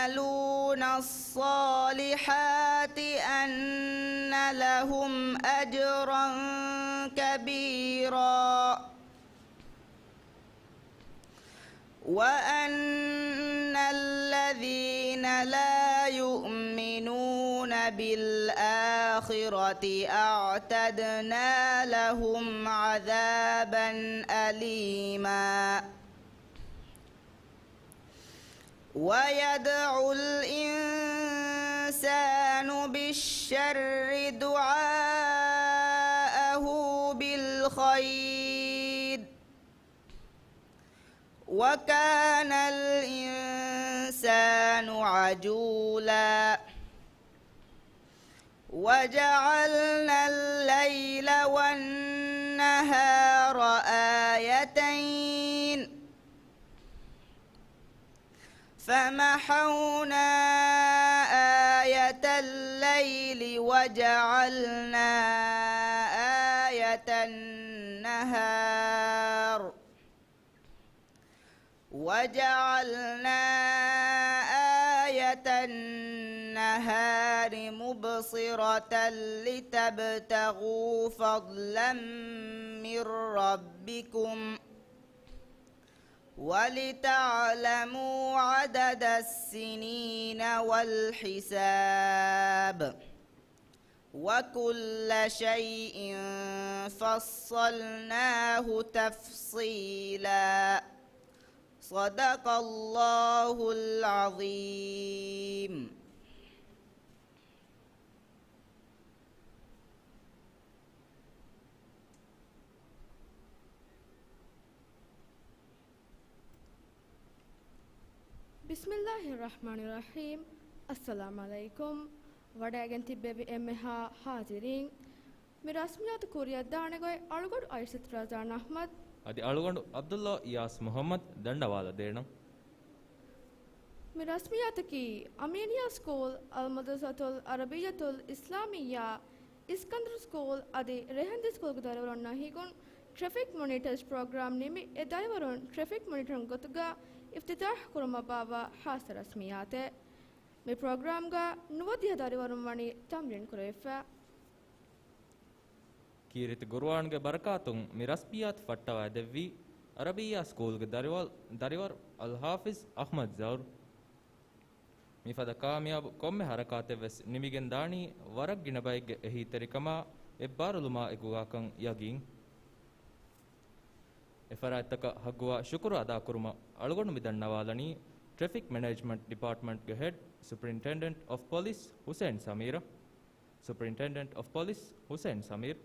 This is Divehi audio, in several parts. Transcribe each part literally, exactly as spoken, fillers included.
يعملون الصالحات أن لهم أجرا كبيرا. وأن الذين لا يؤمنون بالآخرة أعتدنا لهم عذابا أليما. ويدعو الإنسان بالشر دعاءه بالخير، وكان الإنسان عجولا. وجعلنا الليل والنهار آيتين، فمحونا آية الليل وجعلنا آية النهار، وجعلنا آية النهار مبصرة لتبتغوا فضلا من ربكم ولتعلموا عدد السنين والحساب، وكل شيء فصلناه تفصيلا. صدق الله العظيم. بسم الله الرحمن الرحيم. އައްސަލާމު ޢަލައިކުމް. ވަޑައިގެން ތިއްބެވި އެންމެހާ ޙާޟިރީން، މި ރަސްމިއްޔާތު ކުރިއަށްދާނެ ގޮތް އަޅުގަނޑު އައިޝަތު ރަޒާން އަޙްމަދު. އަދި އަޅުގަނޑު ޢަބްދުﷲ އިޔާސް މުޙައްމަދު ދަންނަވާލަދޭނަން. މި ރަސްމިއްޔާތަކީ އަމީނިއްޔާ ސްކޫލް، އަލްމަދްރަސަތުލް ޢަރަބިއްޔަތުލް އިސްލާމިއްޔާ، އިސްކަންދަރު ސްކޫލް އަދި ރެހެންދި ސްކޫލްގެ ދަރިވަރުންނާ ހިގުން ޓްރެފިކް މޮނިޓަރސް ޕްރޮގްރާމް ނިމި، އެ ދަރިވަރުން ޓްރެފިކް މޮނިޓަރުން ގޮތުގަ އިފްތިތާޙް ކުރުމަށް ބާއްވާ ޚާއްޞަ ރަސްމިއްޔާތެއް. މި ޕްރޮގްރާމްގަ ނުވަދިހަ ދަރިވަރުން ވަނީ ތަމްރީން ކުރެވިފަ. ކީރިތި ޤުރުއާންގެ ބަރަކާތުން މި ރަސްމިއްޔާތު ފައްޓަވައިދެއްވީ ޢަރަބިއްޔާ ސްކޫލްގެ ދަރިވަ-، ދަރިވަރު އަލްޙާފިޒް އަޙްމަދު ޒަހުރު. މިފަދަ ކާމިޔާބު ކޮންމެ ޙަރަކާތެއްވެސް ނިމިގެން ދާނީ ވަރަށް ގިނަ ބައެއްގެ އެހީތެރިކަމާ އެއްބާރުލުމާ އެކުގާކަން ޔަގީން. އެފަރާތްތަކަށް ޙައްޤުވާ ޝުކުރު އަދާކުރުމަށް އަޅުގަނޑު މިދަންނަވާލަނީ ޓްރެފިކް މެނޭޖްމަންޓް ޑިޕާޓްމަންޓްގެ ހެޑް ސުޕްރިންޓެންޑެންޓް އޮފް ޕޮލިސް ހުސެން ސަމީރަށް. ސުޕްރިންޓެންޑެންޓް އޮފް ޕޮލިސް ހުސެން ސަމީރު.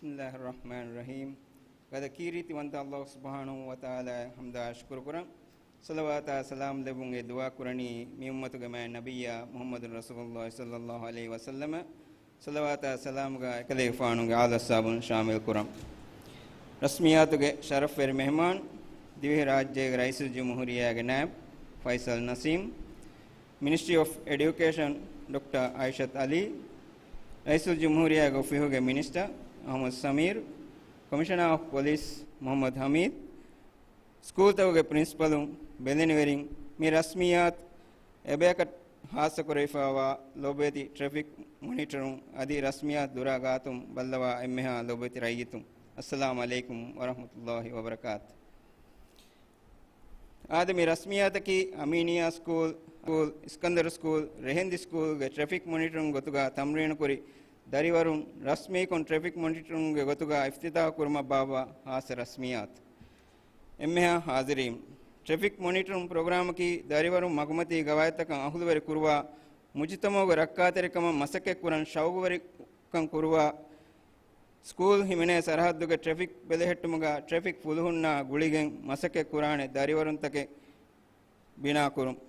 بسم الله الرحمن الرحيم. ގަދަ ކީރިތިވަންތަ ﷲ ސުބްޙާނަހޫ ވަތަޢާލާއަށް ޙަމްދާ ޝުކުރު ކުރަން. ޞަލަވާތާ ސަލާމް ލެއްވުން އެ ދުޢާ ކުރަނީ މި އުއްމަތުގެ މާތް ނަބިއްޔާ މުޙައްމަދު ރަސޫލުﷲ ޞައްލަﷲ ޢަލައިހި ވަސައްލަމަށް. ޞަލަވާތާ ސަލާމުގަ އެކަލޭގެފާނުގެ އާލު އަޞްޙާބުން ޝާމިލް ކުރަން. ރަސްމިއްޔާތުގެ ޝަރަފްވެރި މެހެމާން، ދިވެހިރާއްޖޭގެ ރައީސުލްޖުމްހޫރިއްޔާގެ ނާއިބު ފައިސަލް ނަސީމް، މިނިސްޓްރީ އޮފް އެޑިއުކޭޝަން ޑޮކްޓަރ އައިޝަތު އަލީ، ރައީސުލްޖުމްހޫރިއްޔާގެ އޮފީހުގެ މިނިސްޓަރ އަޙްމަދު ސަމީރު، ކޮމިޝަނާ އޮފް ޕޮލިސް މުޙައްމަދު ޙަމީދު، ސްކޫލްތަކުގެ ޕްރިންސިޕަލުން، ބެލެނިވެރިން، މި ރަސްމިއްޔާތު އެބަޔަކަށް ޚާއްޞަކުރެވިފައިވާ ލޯބިވެތި ޓްރެފިކް މޮނިޓަރުން އަދި ރަސްމިއްޔާތު ދުރާ ގާތުން ބައްލަވާ އެންމެހާ ލޯބިވެތި ރައްޔިތުން، އައްސަލާމު ޢަލައިކުމް ވަރަޙްމަތުﷲ ވަބަރަކާތު. އާދެ، މި ރަސްމިއްޔާތަކީ އަމީނިއްޔާ ސްކޫލް، ސްކޫލް، އިސްކަންދަރު ސްކޫލް، ރެހެންދި ސްކޫލްގެ ޓްރެފިކް މޮނިޓަރުން ގޮތުގަ ތަމްރީނުކުރި ދަރިވަރުން ރަސްމީކޮށް ޓްރެފިކް މޮނިޓަރުންގެ ގޮތުގަ އިފްތިތާޙު ކުރުމަށް ބާއްވާ ޚާއްޞަ ރަސްމިއްޔާތު. އެންމެހާ ޙާޟިރީން، ޓްރެފިކް މޮނިޓަރުން ޕްރޮގްރާމަކީ ދަރިވަރުން މަގުމަތީ ގަވާއިދުތަކަށް އަހުލުވެރި ކުރުވާ، މުޖުތަމަޢުގެ ރައްކާތެރިކަމަށް މަސައްކަތްކުރަން ޝައުގުވެރިކަން ކުރުވާ، ސްކޫލް ހިމެނޭ ސަރަޙައްދުގެ ޓްރެފިކް ބެލެހެއްޓުމުގަ ޓްރެފިކް ފުލުހުންނާ ގުޅިގެން މަސައްކަތްކުރާނެ ދަރިވަރުންތަކެއް ބިނާކުރުން.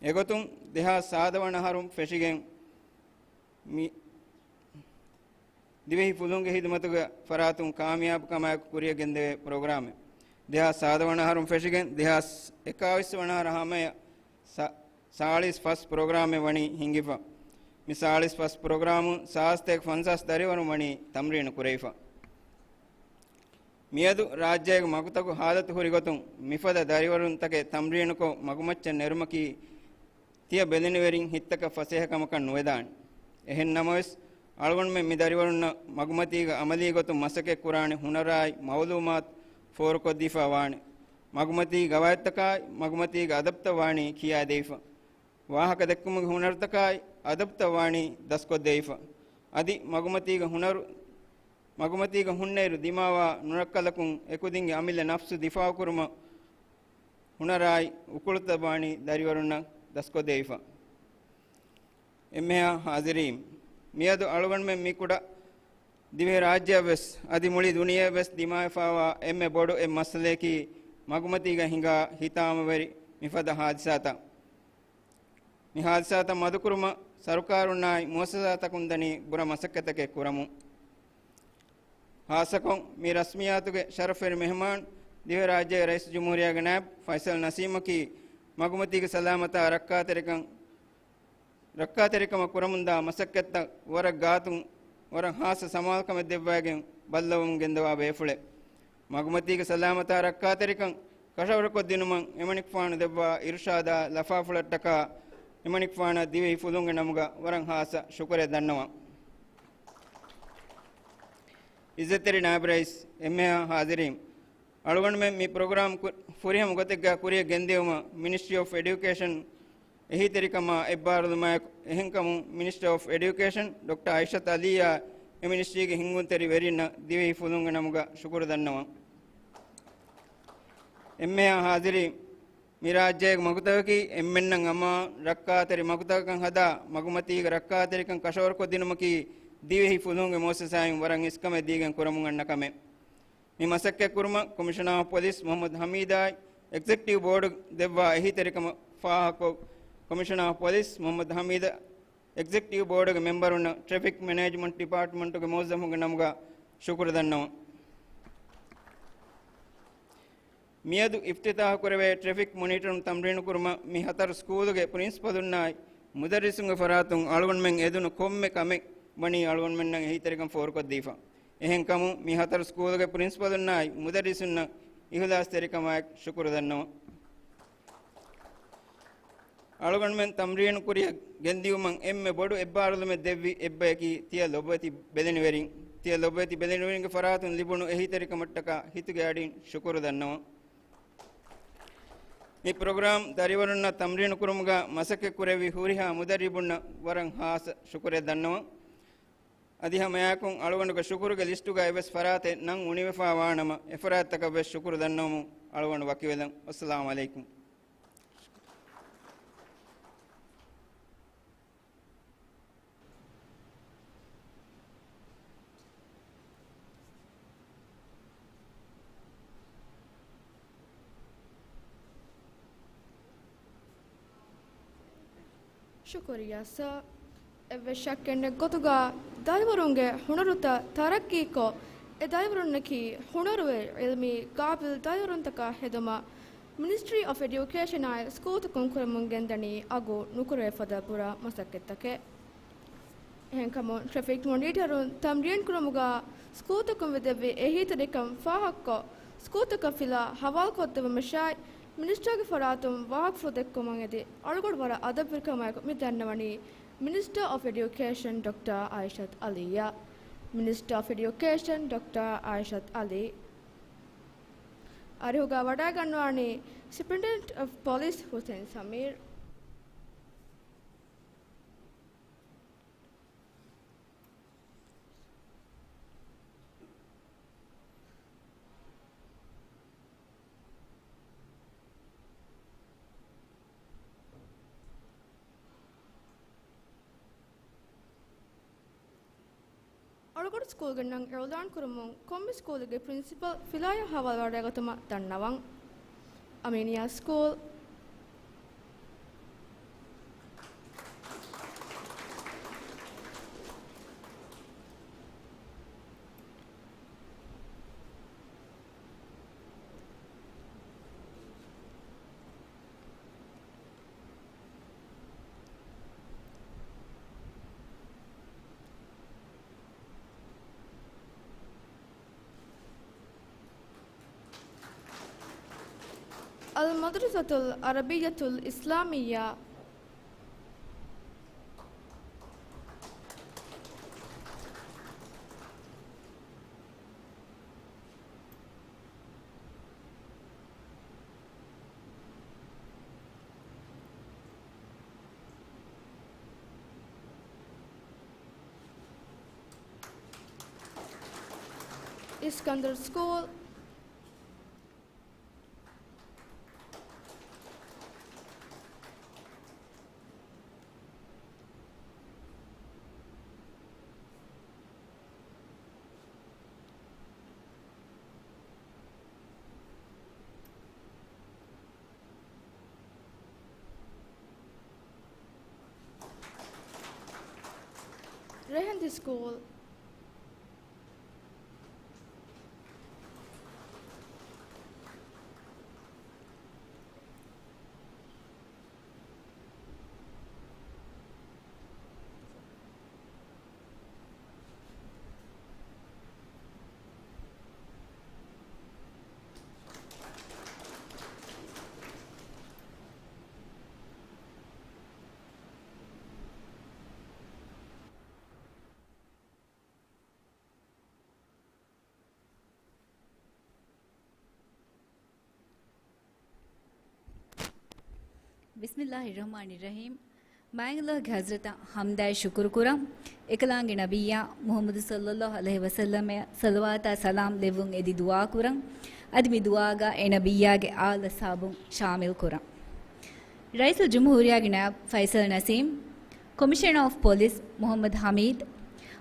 އެގޮތުން، ދެހާސް ސާދަ ވަނަ އަހަރުން ފެށިގެން މި-، ދިވެހި ފުލުހުންގެ ހިދުމަތުގެ ފަރާތުން ކާމިޔާބު ކަމާއެކު ކުރިއަށް ގެންދެވޭ ޕްރޮގްރާމެއް. ދެހާސް ސާދަ ވަނަ އަހަރުން ފެށިގެން ދެހާސް އެކާވީސް ވަނަ އަހަރަށް ހަމަޔަށް ސާ-، ސާޅީސް ފަސް ޕްރޮގްރާމެއް ވަނީ ހިންގިފަ. މި ސާޅީސް ފަސް ޕްރޮގްރާމުން ސާސްތޭކަ ފަންސާސް ދަރިވަރުން ވަނީ ތަމްރީނު ކުރެވިފަ. މިއަދު ރާއްޖޭގެ މަގުތަކު ހާލަތު ހުރިގޮތުން މިފަދަ ދަރިވަރުންތަކެއް ތަމްރީނުކޮށް މަގުމައްޗަށް ނެރުމަކީ ތިޔަ ބެލެނިވެރިން ހިތްތަކަށް ފަސޭހަކަމަކަށް ނުވެދާނެ. އެހެން ނަމަވެސް، އަޅުގަނޑުމެން މި ދަރިވަރުންނަށް މަގުމަތީގަ އަމަލީ ގޮތުން މަސައްކަތް ކުރާނެ ހުނަރާއި މައުލޫމާތު ފޯރުކޮށްދީފާ ވާނެ. މަގުމަތީ ގަވާއިދުތަކާއި މަގުމަތީގެ އަދަބުތައް ވާނީ ކިޔާދެވިފަ. ވާހަކަ ދެއްކުމުގެ ހުނަރުތަކާއި އަދަބުތައް ވާނީ ދަސްކޮށްދެވިފަ. އަދި މަގުމަތީގެ ހުނަރު، މަގުމަތީގަ ހުންނައިރު ދިމާވާ ނުރައްކަލަކުން އެކުދިންގެ އަމިއްލަ ނަފްސު ދިފާއުކުރުމަށް ހުނަރާއި އުކުޅުތައް ވާނީ ދަރިވަރުންނަށް ދަސްކޮށްދެވިފަ. އެންމެހާ ހާޒިރީން، މިއަދު އަޅުގަނޑުމެން މި ކުޑަ ދިވެހިރާއްޖެއަށްވެސް އަދި މުޅި ދުނިޔެއަށްވެސް ދިމާވެފާވާ އެންމެ ބޮޑު އެއް މައްސަލަޔަކީ މަގުމަތީގަ ހިނގާ ހިތާމަވެރި މިފަދަ ހާދިސާތައް. މި ހާދިސާތައް މަދުކުރުމަށް ސަރުކާރުންނާއި މުއައްސަސާތަކުން ދަނީ ބުރަ މަސައްކަތްތަކެއް ކުރަމުން. ހާއްސަކޮށް، މި ރަސްމިއްޔާތުގެ ޝަރަފުވެރި މެހެމާން، ދިވެހިރާއްޖޭގެ ރައީސުލްޖުމްހޫރިއްޔާގެ ނާއިބު ފައިސަލް ނަސީމަކީ، މަގުމަތީގެ ސަލާމަތާ ރައްކާތެރިކަން، ރައްކާތެރިކަމަށް ކުރަމުންދާ މަސައްކަތްތައް ވަރަށް ގާތުން، ވަރަށް ހާއްސަ ސަމާލުކަމެއް ދެއްވައިގެން ބައްލަވަމުން ގެންދަވާ ބޭފުޅެއް. މަގުމަތީގެ ސަލާމަތާ ރައްކާތެރިކަން ކަށަވަރުކޮށްދިނުމަށް އެމަނިކުފާނު ދެއްވާ އިރުޝާދާ ލަފާފުޅަށްޓަކާ އެމަނިކުފާނަށް ދިވެހި ފުލުންގެ ނަމުގަ ވަރަށް ހާއްސަ ޝުކުރެއް ދަންނަވަން. އިއްޒަތްތެރި ނާއިބު ރައީސް، އެންމެހާ ހާޒިރީން، އަޅުގަނޑުމެން މި ޕްރޮގްރާމް ކު-، ފުރިހަމަ ގޮތެއްގަ ކުރިއަށް ގެންދިޔުމަށް މިނިސްޓްރީ އޮފް އެޑިއުކޭޝަން އެހީތެރިކަމާ އެއްބާރުލުމާއެކު، އެހެންކަމުން މިނިސްޓަރ އޮފް އެޑިއުކޭޝަން ޑޮކްޓަރ އައިޝަތް އަލީއާ އެ މިނިސްޓްރީގެ ހިންގުންތެރި ވެރިންނަށް ދިވެހި ފުލުންގެ ނަމުގަ ޝުކުރު ދަންނަވަން. އެންމެހާ ހާޒިރީން، މި ރާއްޖޭގެ މަގުތަކަކީ އެންމެންނަށް އަމާން ރައްކާތެރި މަގުތަކަކަށް ހަދާ، މަގުމަތީގެ ރައްކާތެރިކަން ކަށަވަރުކޮށްދިނުމަކީ ދިވެހި ފުލުހުންގެ މުއައްސަސާއިން ވަރަށް އިސްކަމެއް ދީގެން ކުރަމުން އަންނަ ކަމެއް. މި މަސައްކަތް ކުރުމަށް ކޮމިޝަނަރ އޮފް ޕޮލިސް މުޙައްމަދު ޙަމީދާއި އެގްޒެކެޓިވް ބޯޑު ދެއްވާ އެހީތެރިކަމަށް ފާހަގަކޮށް، ކޮމިޝަނަރ އޮފް ޕޮލިސް މުޙައްމަދު ޙަމީދަށް އެގްޒެކެޓިވް ބޯޑުގެ މެމްބަރުންނަށް ޓްރެފިކް މެނޭޖްމަންޓް ޑިޕާޓްމަންޓުގެ މުވައްޒަފުންގެ ނަމުގަ ޝުކުރު ދަންނަވަން. މިއަދު އިފްތިތާޙު ކުރެވޭ ޓްރެފިކް މޮނީޓަރުން ތަމްރީނު ކުރުމަށް މި ހަތަރު ސްކޫލުގެ ޕްރިންސިޕަލުންނާއި މުދައްރިސުންގެ ފަރާތުން އަޅުގަނޑުމެން އެދުނު ކޮންމެ ކަމެއް ވަނީ އަޅުގަނޑުމެންނަށް އެހީތެރިކަން ފޯރުކޮށްދީފަ. އެހެންކަމުން މި ހަތަރު ސްކޫލުގެ ޕްރިންސިޕަލުންނާއި މުދައްރިސުންނަށް އިހުލާސްތެރިކަމާއެކު ޝުކުރު ދަންނަވަން. އަޅުގަނޑުމެން ތަމްރީނު ކުރިއަށް ގެންދިއުމަށް އެންމެ ބޮޑު އެއްބާރުލުމެއް ދެއްވި އެއްބަޔަކީ ތިޔަ ލޮބުވެތި ބެލެނިވެރިން. ތިޔަ ލޮބުވެތި ބެލެނިވެރިންގެ ފަރާތުން ލިބުނު އެހީތެރިކަމަށްޓަކާ ހިތުގެ އަޑިން ޝުކުރު ދަންނަވަން. މި ޕްރޮގްރާމް ދަރިވަރުންނަށް ތަމްރީނު ކުރުމުގަ މަސައްކަތް ކުރެއްވި ހުރިހާ މުދައްރިބުންނަށް ވަރަށް ހާއްސަ ޝުކުރެއް ދަންނަވަން. އަދި ހަމައެއާއެކު އަޅުގަނޑުގެ ޝުކުރުގެ ލިސްޓުގައި ވެސް ފަރާތެއް ނަން އުނިވެފަ ވާނަމަ، އެފަރާތްތަކަށް ވެސް ޝުކުރު ދަންނަވަމުން އަޅުގަނޑު ވަކިވެލަން. އައްސަލާމު ޢަލައިކުމް. ޝުކުރިއްޔާ ސާ. އެއްވެސް ޝައްކެއް ނެތް ގޮތުގަ ދަރިވަރުންގެ ހުނަރުތައް ތަރައްޤީކޮށް، އެ ދަރިވަރުންނަކީ ހުނަރުވެރި ޢިލްމީ ޤާބިލް ދަރިވަރުންތަކާ ހެދުމަށް މިނިސްޓްރީ އޮފް އެޑިއުކޭޝަނާއި ސްކޫލްތަކުން ކުރަމުން ގެންދަނީ އަގު ނުކުރެވޭ ފަދަ ބުރަ މަސައްކަތްތަކެއް. އެހެންކަމުން ޓްރެފިކް މޮނީޓަރުން ތަމްރީން ކުރުމުގަ ސްކޫލްތަކުން ވެދެއްވި އެހީތެރިކަން ފާހަގަކޮށް، ސްކޫލްތަކަށް ފިލާ ހަވާލުކޮށްދެއްވުމަށާއި، މިނިސްޓާގެ ފަރާތުން ވާހަކަފުޅު ދެއްކުމަށް އެދި، އަޅުގަނޑު ވަރަށް އަދަބުވެރިކަމާއެކު މި ދަންނަވަނީ މިނިސްޓަރ އޮފް އެޑިއުކޭޝަން ޑޮކްޓަރ އާއިޝަތް އަލީއަށް. މިނިސްޓަރ އޮފް އެޑިއުކޭޝަން ޑޮކްޓަރ އާއިޝަތް އަލީ. އަރިހުގަ ވަޑައިގަންނަވަނީ ސުޕްރިންޓެންޑެންޓް އޮފް ޕޮލިސް ހުސެން ސަމީރް. އަޅުގަނޑު ސްކޫލްގެ ނަން އިޢުލާން ކުރުމުން ކޮންމެ ސްކޫލެއްގެ ޕްރިންސިޕަލް ފިލާޔަށް ހަވާލު ވަޑައިގަތުމަށް ދަންނަވަން. އަމީނިއްޔާ ސްކޫލް. المدرسة العربية الإسلامية. Iskandar School. Rehendi School. ބިސްމިއްލާހި ރަޙްމާނި ރަޙީމް. މާތް ﷲ ގެ ޙަޟްރަތަށް ޙަމްދާއި ޝުކުރު ކުރަން. އެކަލާނގެ ނަބިއްޔާ މުޙައްމަދު ޞައްލައްލާހު ޢަލައިހި ވަސައްލަމަށް ޞަލަވާތާ ސަލާމް ލެއްވުން އެދި ދުޢާ ކުރަން. އަދި މި ދުޢާގަ އެ ނަބިއްޔާގެ އާލް އަޞްޙާބުން ޝާމިލް ކުރަން. ރައީސުލް ޖުމްހޫރިއްޔާގެ ނައިބް ފައިސަލް ނަސީމް، ކޮމިޝަނަރ އޮފް ޕޮލިސް މުޙައްމަދު ޙަމީދު،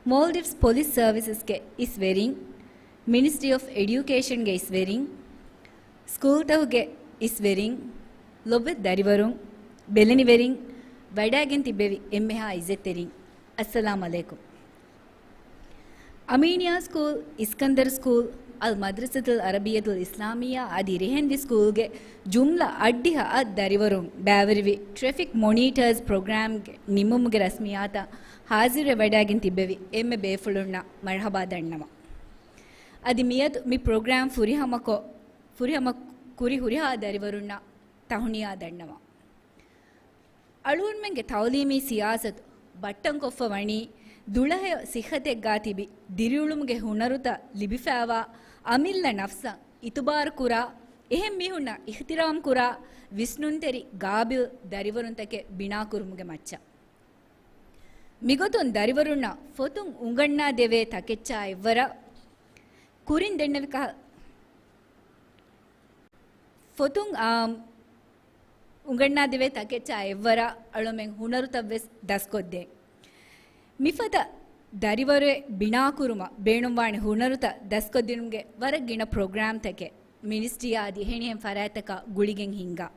މޯލްޑިވްސް ޕޮލިސް ސަރވިސަސްގެ އިސް ވެރިން، މިނިސްޓްރީ އޮފް އެޑިއުކޭޝަންގެ އިސް ވެރިން، ސްކޫލްތަކުގެ އިސް ވެރިން، ލޮބުވެތި ދަރިވަރުން، ބެލެނިވެރިން، ވަޑައިގެން ތިއްބެވި އެންމެހާ އިއްޒަތްތެރިން، އައްސަލާމް ޢަލައިކުމް. އަމީނިއާ ސްކޫލް، އިސްކަންދަރު ސްކޫލް، އަލް މަދްރަސަތުލް ޢަރަބިއްޔަތުލް އިސްލާމިއްޔާ އަދި ރެހެންދި ސްކޫލްގެ ޖުމްލަ އަށްޑިހަ އަށް ދަރިވަރުން ބައިވެރިވި ޓްރެފިކް މޮނީޓަރސް ޕްރޮގްރާމްގެ ނިންމުމުގެ ރަސްމިއްޔާތަށް ޙާޟިރުވެ ވަޑައިގެން ތިއްބެވި އެންމެ ބޭފުޅުންނަށް މަރުޙަބާ ދަންނަވަން. އަދި މިއަދު މި ޕްރޮގްރާމް ފުރިހަމަކޮށް، ފުރިހަމަ ކުރި ހުރިހާ ދަރިވަރުންނަށް ތަހުނިޔާ ދަންނަވަން. އަޅުގަނޑުމެންގެ ތަޢުލީމީ ސިޔާސަތު ބައްޓަންކޮށްފަ ވަނީ، ދުޅަހެޔޮ ޞިއްޙަތެއްގާ ތިބި ދިރިއުޅުމުގެ ހުނަރުތައް ލިބިފައިވާ، އަމިއްލަ ނަފްސަށް އިތުބާރު ކުރާ، އެހެން މީހުންނަށް އިޙްތިރާމް ކުރާ، ވިސްނުންތެރި ގާބިލް ދަރިވަރުންތަކެއް ބިނާކުރުމުގެ މައްޗަށް. މިގޮތުން ދަރިވަރުންނަށް ފޮތުން އުނގަންނާދެވޭ ތަކެއްޗާ އެއްވަރަށް ކުރިން ދެންނެވި ކަހަލަ، ފޮތުން އާ، އުނގަންނާދެވޭ ތަކެއްޗާ އެއްވަރަށް އަޅުމެން ހުނަރުތައް ވެސް ދަސްކޮށްދޭން. މިފަދަ ދަރިވަރު ބިނާކުރުމަށް ބޭނުންވާނެ ހުނަރުތައް ދަސްކޮށްދިނުމުގެ ވަރަށް ގިނަ ޕްރޮގްރާމްތަކެއް މިނިސްޓްރީއާ އަދި އެހެނިހެން ފަރާތްތަކާ ގުޅިގެން ހިންގާ.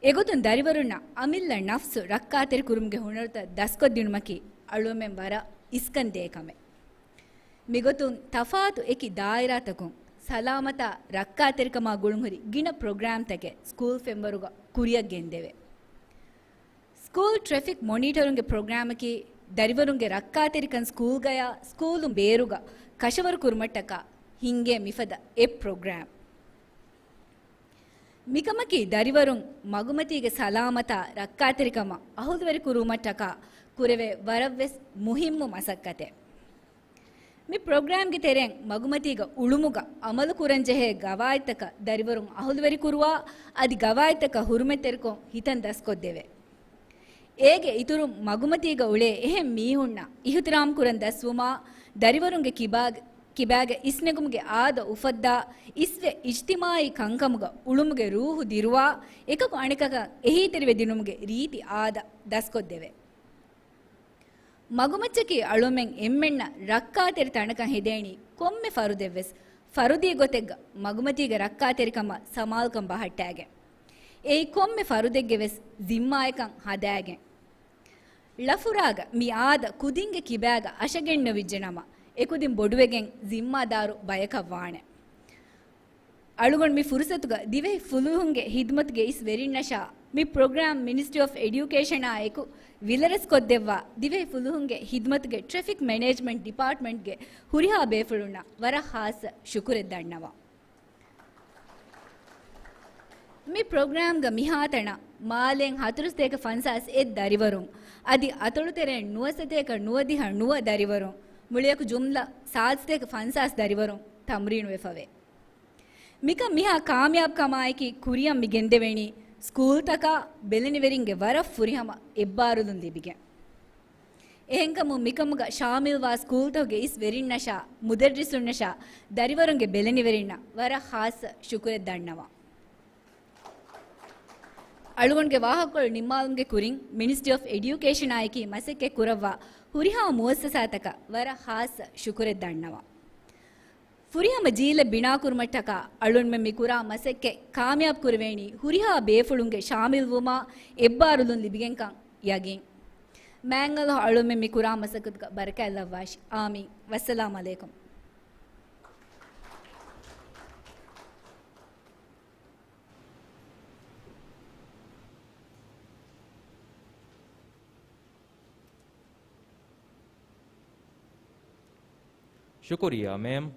އެގޮތުން ދަރިވަރުންނަށް އަމިއްލަ ނަފްސު ރައްކާތެރިކުރުމުގެ ހުނަރުތައް ދަސްކޮށްދިނުމަކީ އަޅުމެން ވަރަށް އިސްކަންދޭ ކަމެއް. މިގޮތުން ތަފާތު އެކި ދާއިރާތަކުން ސަލާމަތާ ރައްކާތެރިކަމާ ގުޅުންހުރި ގިނަ ޕްރޮގްރާމްތަކެއް ސްކޫލް ފެންވަރުގަ ކުރިއަށް ގެންދެވޭ. ސްކޫލް ޓްރެފިކް މޮނީޓަރުންގެ ޕްރޮގްރާމަކީ ދަރިވަރުންގެ ރައްކާތެރިކަން ސްކޫލްގަޔާ ސްކޫލުން ބޭރުގަ ކަށަވަރު ކުރުމަށްޓަކާ ހިންގޭ މިފަދަ އެއް ޕްރޮގްރާމް. މިކަމަކީ ދަރިވަރުން މަގުމަތީގެ ސަލާމަތާ ރައްކާތެރިކަމަށް އަހުލުވެރިކުރުމަށްޓަކާ ކުރެވޭ ވަރަށްވެސް މުހިއްމު މަސައްކަތެއް. މި ޕްރޮގްރާމްގެ ތެރެއިން މަގުމަތީގަ އުޅުމުގަ އަމަލުކުރަންޖެހޭ ގަވާއިދުތަކަށް ދަރިވަރުން އަހުލުވެރިކުރުވާ، އަދި ގަވާއިދުތަކަށް ހުރުމަތްތެރިކޮށް ހިތަން ދަސްކޮށްދެވޭ. އޭގެ އިތުރުން މަގުމަތީގަ އުޅޭ އެހެން މީހުންނަށް އިޙުތިރާމް ކުރަން ދަސްވުމާ، ދަރިވަރުންގެ ކިބާގެ، ކިބާގެ އިސްނެގުމުގެ އާދަ އުފައްދާ، އިސްވެ އިޖްތިމާޢީ ކަންކަމުގަ އުޅުމުގެ ރޫޙު ދިރުވާ، އެކަކު އަނެކަކަށް އެހީތެރިވެ ދިނުމުގެ ރީތި އާދަ ދަސްކޮށްދެވޭ. މަގުމައްޗަކީ އަޅުމެން އެންމެންނަށް ރައްކާތެރި ތަނަކަށް ހެދޭނީ ކޮންމެ ފަރުދެއްވެސް ފަރުދީ ގޮތެއްގަ މަގުމަތީގެ ރައްކާތެރިކަމަށް ސަމާލުކަން ބަހައްޓާގެން. އެއީ ކޮންމެ ފަރުދެއްގެ ވެސް ޒިންމާއެއްކަން ހަދާގެން. ޅަފުރާގަ މި އާދަ ކުދިންގެ ކިބާގަ އަށަގެންނެވިއްޖެނަމަ، އެކުދިން ބޮޑުވެގެން ޒިންމާދާރު ބަޔަކަށް ވާނެ. އަޅުގަނޑު މި ފުރުސަތުގަ ދިވެހި ފުލުހުންގެ ހިދުމަތުގެ އިސް ވެރިންނަށާ މި ޕްރޮގްރާމް މިނިސްޓްރީ އޮފް އެޑިއުކޭޝަނާ އެކު ވިލަރެސްކޮށްދެއްވާ ދިވެހި ފުލުހުންގެ ހިދުމަތުގެ ޓްރެފިކް މެނޭޖްމަންޓް ޑިޕާޓްމަންޓްގެ ހުރިހާ ބޭފުޅުންނަށް ވަރަށް ޚާއްޞަ ޝުކުރެއް ދަންނަވަން. މި ޕްރޮގްރާމްގަ މިހާތަނަށް މާލޭން ހަތަރުސަތޭކަ ފަންސާސް އެއް ދަރިވަރުން، އަދި އަތޮޅުތެރޭން ނުވަސަތޭކަ ނުވަދިހަ ނުވަ ދަރިވަރުން، މުޅިއަކު ޖުމްލަ ސާދަސަތޭކަ ފަންސާސް ދަރިވަރުން ތަމްރީނުވެފަވޭ. މިކަން މިހާ ކާމިޔާބުކަމާއެކީ ކުރިއަށް މި ގެންދެވެނީ ސްކޫލްތަކާ ބެލެނިވެރިންގެ ވަރަށް ފުރިހަމަ އެއްބާރުލުން ލިބިގެން. އެހެންކަމުން މިކަމުގަ ޝާމިލްވާ ސްކޫލްތަކުގެ އިސް ވެރިންނަށާ، މުދައްރިސުންނަށާ، ދަރިވަރުންގެ ބެލެނިވެރިންނަށް ވަރަށް ޚާއްޞަ ޝުކުރެއް ދަންނަވަން. އަޅުގަނޑުގެ ވާހަކަކޮޅު ނިންމާލުމުގެ ކުރިން މިނިސްޓްރީ އޮފް އެޑިއުކޭޝަނާއެކީ މަސައްކަތް ކުރައްވާ ހުރިހާ މުއައްސަސާތަކަށް ވަރަށް ޚާއްޞަ ޝުކުރެއް ދަންނަވަން. ފުރިހަމަ ޖީލެއް ބިނާކުރުމަށްޓަކާ އަޅުންމެން މި ކުރާ މަސައްކަތް ކާމިޔާބު ކުރެވޭނީ ހުރިހާ ބޭފުޅުންގެ ޝާމިލްވުމާ އެއްބާރުލުން ލިބިގެންކަން ޔަގީން. މާތް ﷲ އަޅުންމެން މި ކުރާ މަސައްކަތުގަ ބަރަކާތް ލައްވާށި. އާމީން. ވައްސަލާމް ޢަލައިކުމް. ޝުކުރިއްޔާ މޭމް.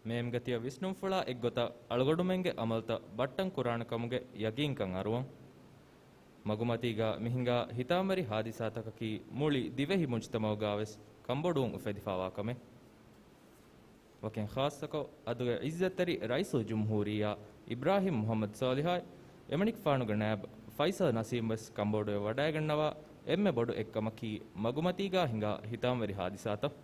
މޭމްގެ ތިޔަ ވިސްނުންފުޅާ އެއްގޮތަށް އަޅުގަޑުމެންގެ އަމަލުތައް ބައްޓަން ކުރާނެ ކަމުގެ ޔަގީންކަން އަރުވަން. މަގުމަތީގަ މި ހިނގާ ހިތާމަވެރި ހާދިސާތަކަކީ މުޅި ދިވެހި މުޖްތަމަޢުގަވެސް ކަންބޮޑުވުން އުފެދިފާވާ ކަމެއް. ވަކިން ޚާއްޞަކޮށް، އަދުގެ ޢިއްޒަތްތެރި ރައީސުލްޖުމްހޫރިއްޔާ އިބްރާހިމް މުޙައްމަދު ޞާލިޙާއި، އެމަނިކުފާނުގެ ނާއިބު ފައިސަލް ނަސީމް ވެސް ކަންބޮޑުވެ ވަޑައިގަންނަވާ އެންމެ ބޮޑު އެއްކަމަކީ މަގުމަތީގާ ހިނގާ ހިތާމަވެރި ހާދިސާތައް.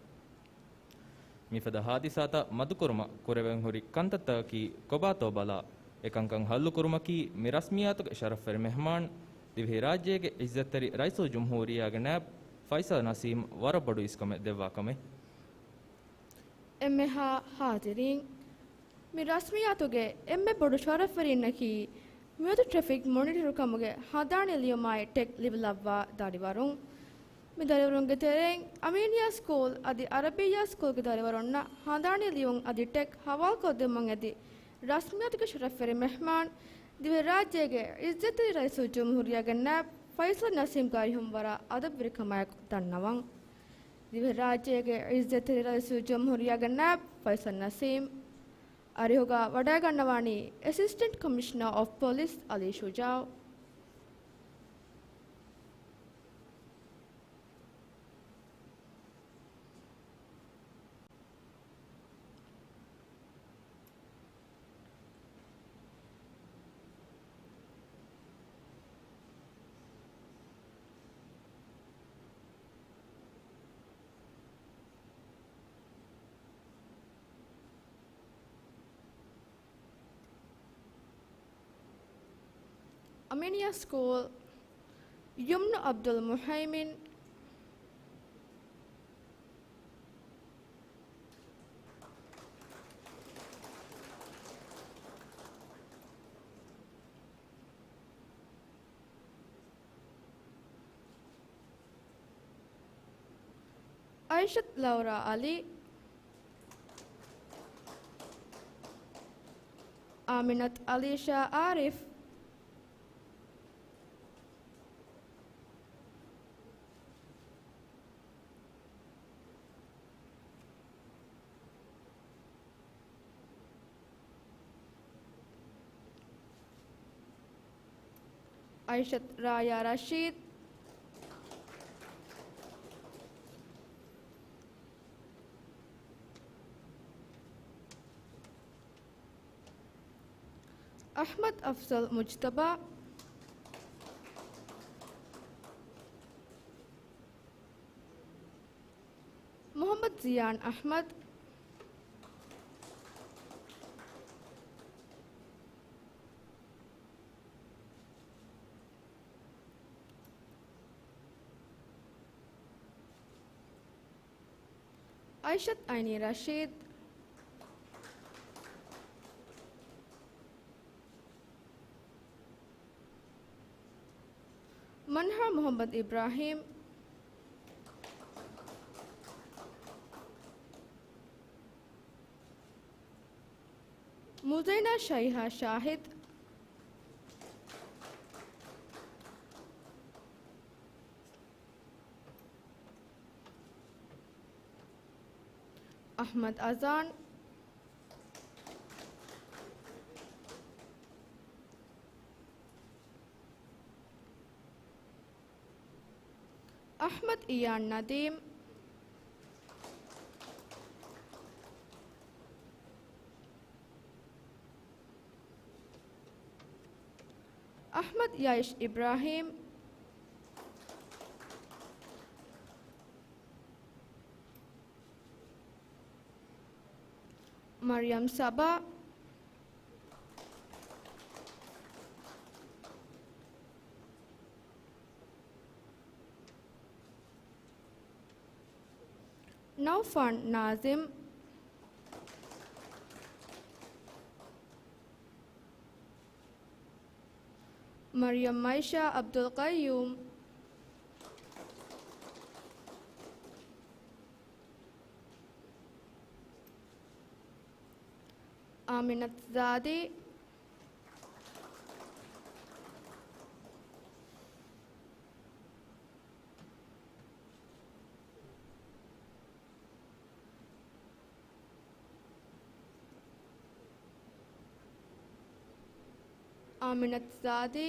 މިފަދަ ހާދިސާތައް މަދުކުރުމަށް ކުރެވެން ހުރި ކަންތައްތަކަކީ ކޮބާތޯ ބަލާ، އެކަންކަން ހައްލުކުރުމަކީ މި ރަސްމިއްޔާތުގެ ޝަރަފްވެރި މެހްމާން، ދިވެހިރާއްޖޭގެ ޢިއްޒަތްތެރި ރައީސުލްޖުމްހޫރިއްޔާގެ ނާއިބު ފައިސަލް ނަސީމް ވަރަށް ބޮޑު އިސްކަމެއް ދެއްވާ ކަމެއް. އެންމެހާ ޙާޟިރީން! މި ރަސްމިއްޔާތުގެ އެންމެ ބޮޑު ޝަރަފްވެރިންނަކީ، މިއަދު ޓްރެފިކް މޮނިޓަރުކަމުގެ ހަނދާނީ ލިޔުމާއި ޓެގް ލިބިލައްވާ ދަރިވަރުން. މި ދަރިވަރުންގެ ތެރެއިން އަމީނިއްޔާ ސްކޫލް އަދި ޢަރަބިއްޔާ ސްކޫލްގެ ދަރިވަރުންނަށް ހަނދާނީ ލިޔުން އަދި ޓެގް ހަވާލުކޮށްދިނުމަށް އެދި، ރަސްމިއްޔާތުގެ ޝަރަފްވެރި މެހްމާން، ދިވެހިރާއްޖޭގެ ޢިއްޒަތްތެރި ރައީސުލްޖުމްހޫރިއްޔާގެ ނާއިބު ފައިސަލް ނަސީމް ގާތްހުން ވަރަށް އަދަބުވެރިކަމާއެކު ދަންނަވަން. ދިވެހިރާއްޖޭގެ ޢިއްޒަތްތެރި ރައީސުލްޖުމްހޫރިއްޔާގެ ނާއިބު ފައިސަލް ނަސީމް. އަރިހުގަ ވަޑައިގަންނަވާނީ އެސިސްޓެންޓް ކޮމިޝަނަރ އޮފް ޕޮލިސް ޢަލީ ޝުޖާއު. އަމީނިއްޔާ ސްކޫލް، ޔުމްނު ޢަބްދުލް މުހައިމިން، އައިޝަތު ލައުރާ ޢަލީ، އާމިނަތު އަލީޝާ އާރިފް، އައިޝަތު ރާޔާ ރަޝީދު، އަޙްމަދު އަފްޒަލް މުޖްތަބާ، މުޙައްމަދު ޒިޔާން އަޙްމަދު، އައިޝަތު އައިނީ ރަޝީދު، މަންހާ މުޙައްމަދު އިބްރާހީމް، މުޒައިނާ ޝައިހާ ޝާހިދު، އަޙްމަދު އަޒާން، އަޙްމަދު އިޔާން ނަދީމް. އަޙްމަދު ޔައިޝް އިބްރާހީމް. މަރްޔަމް ސަބާ. ނައުފާން ނާޒިމް. މަރްޔަމް މައިޝާ އަބްދުލް ޤައްޔޫމް. އާމިނަތު ޒާދީ. އާމިނަތު ޒާދީ.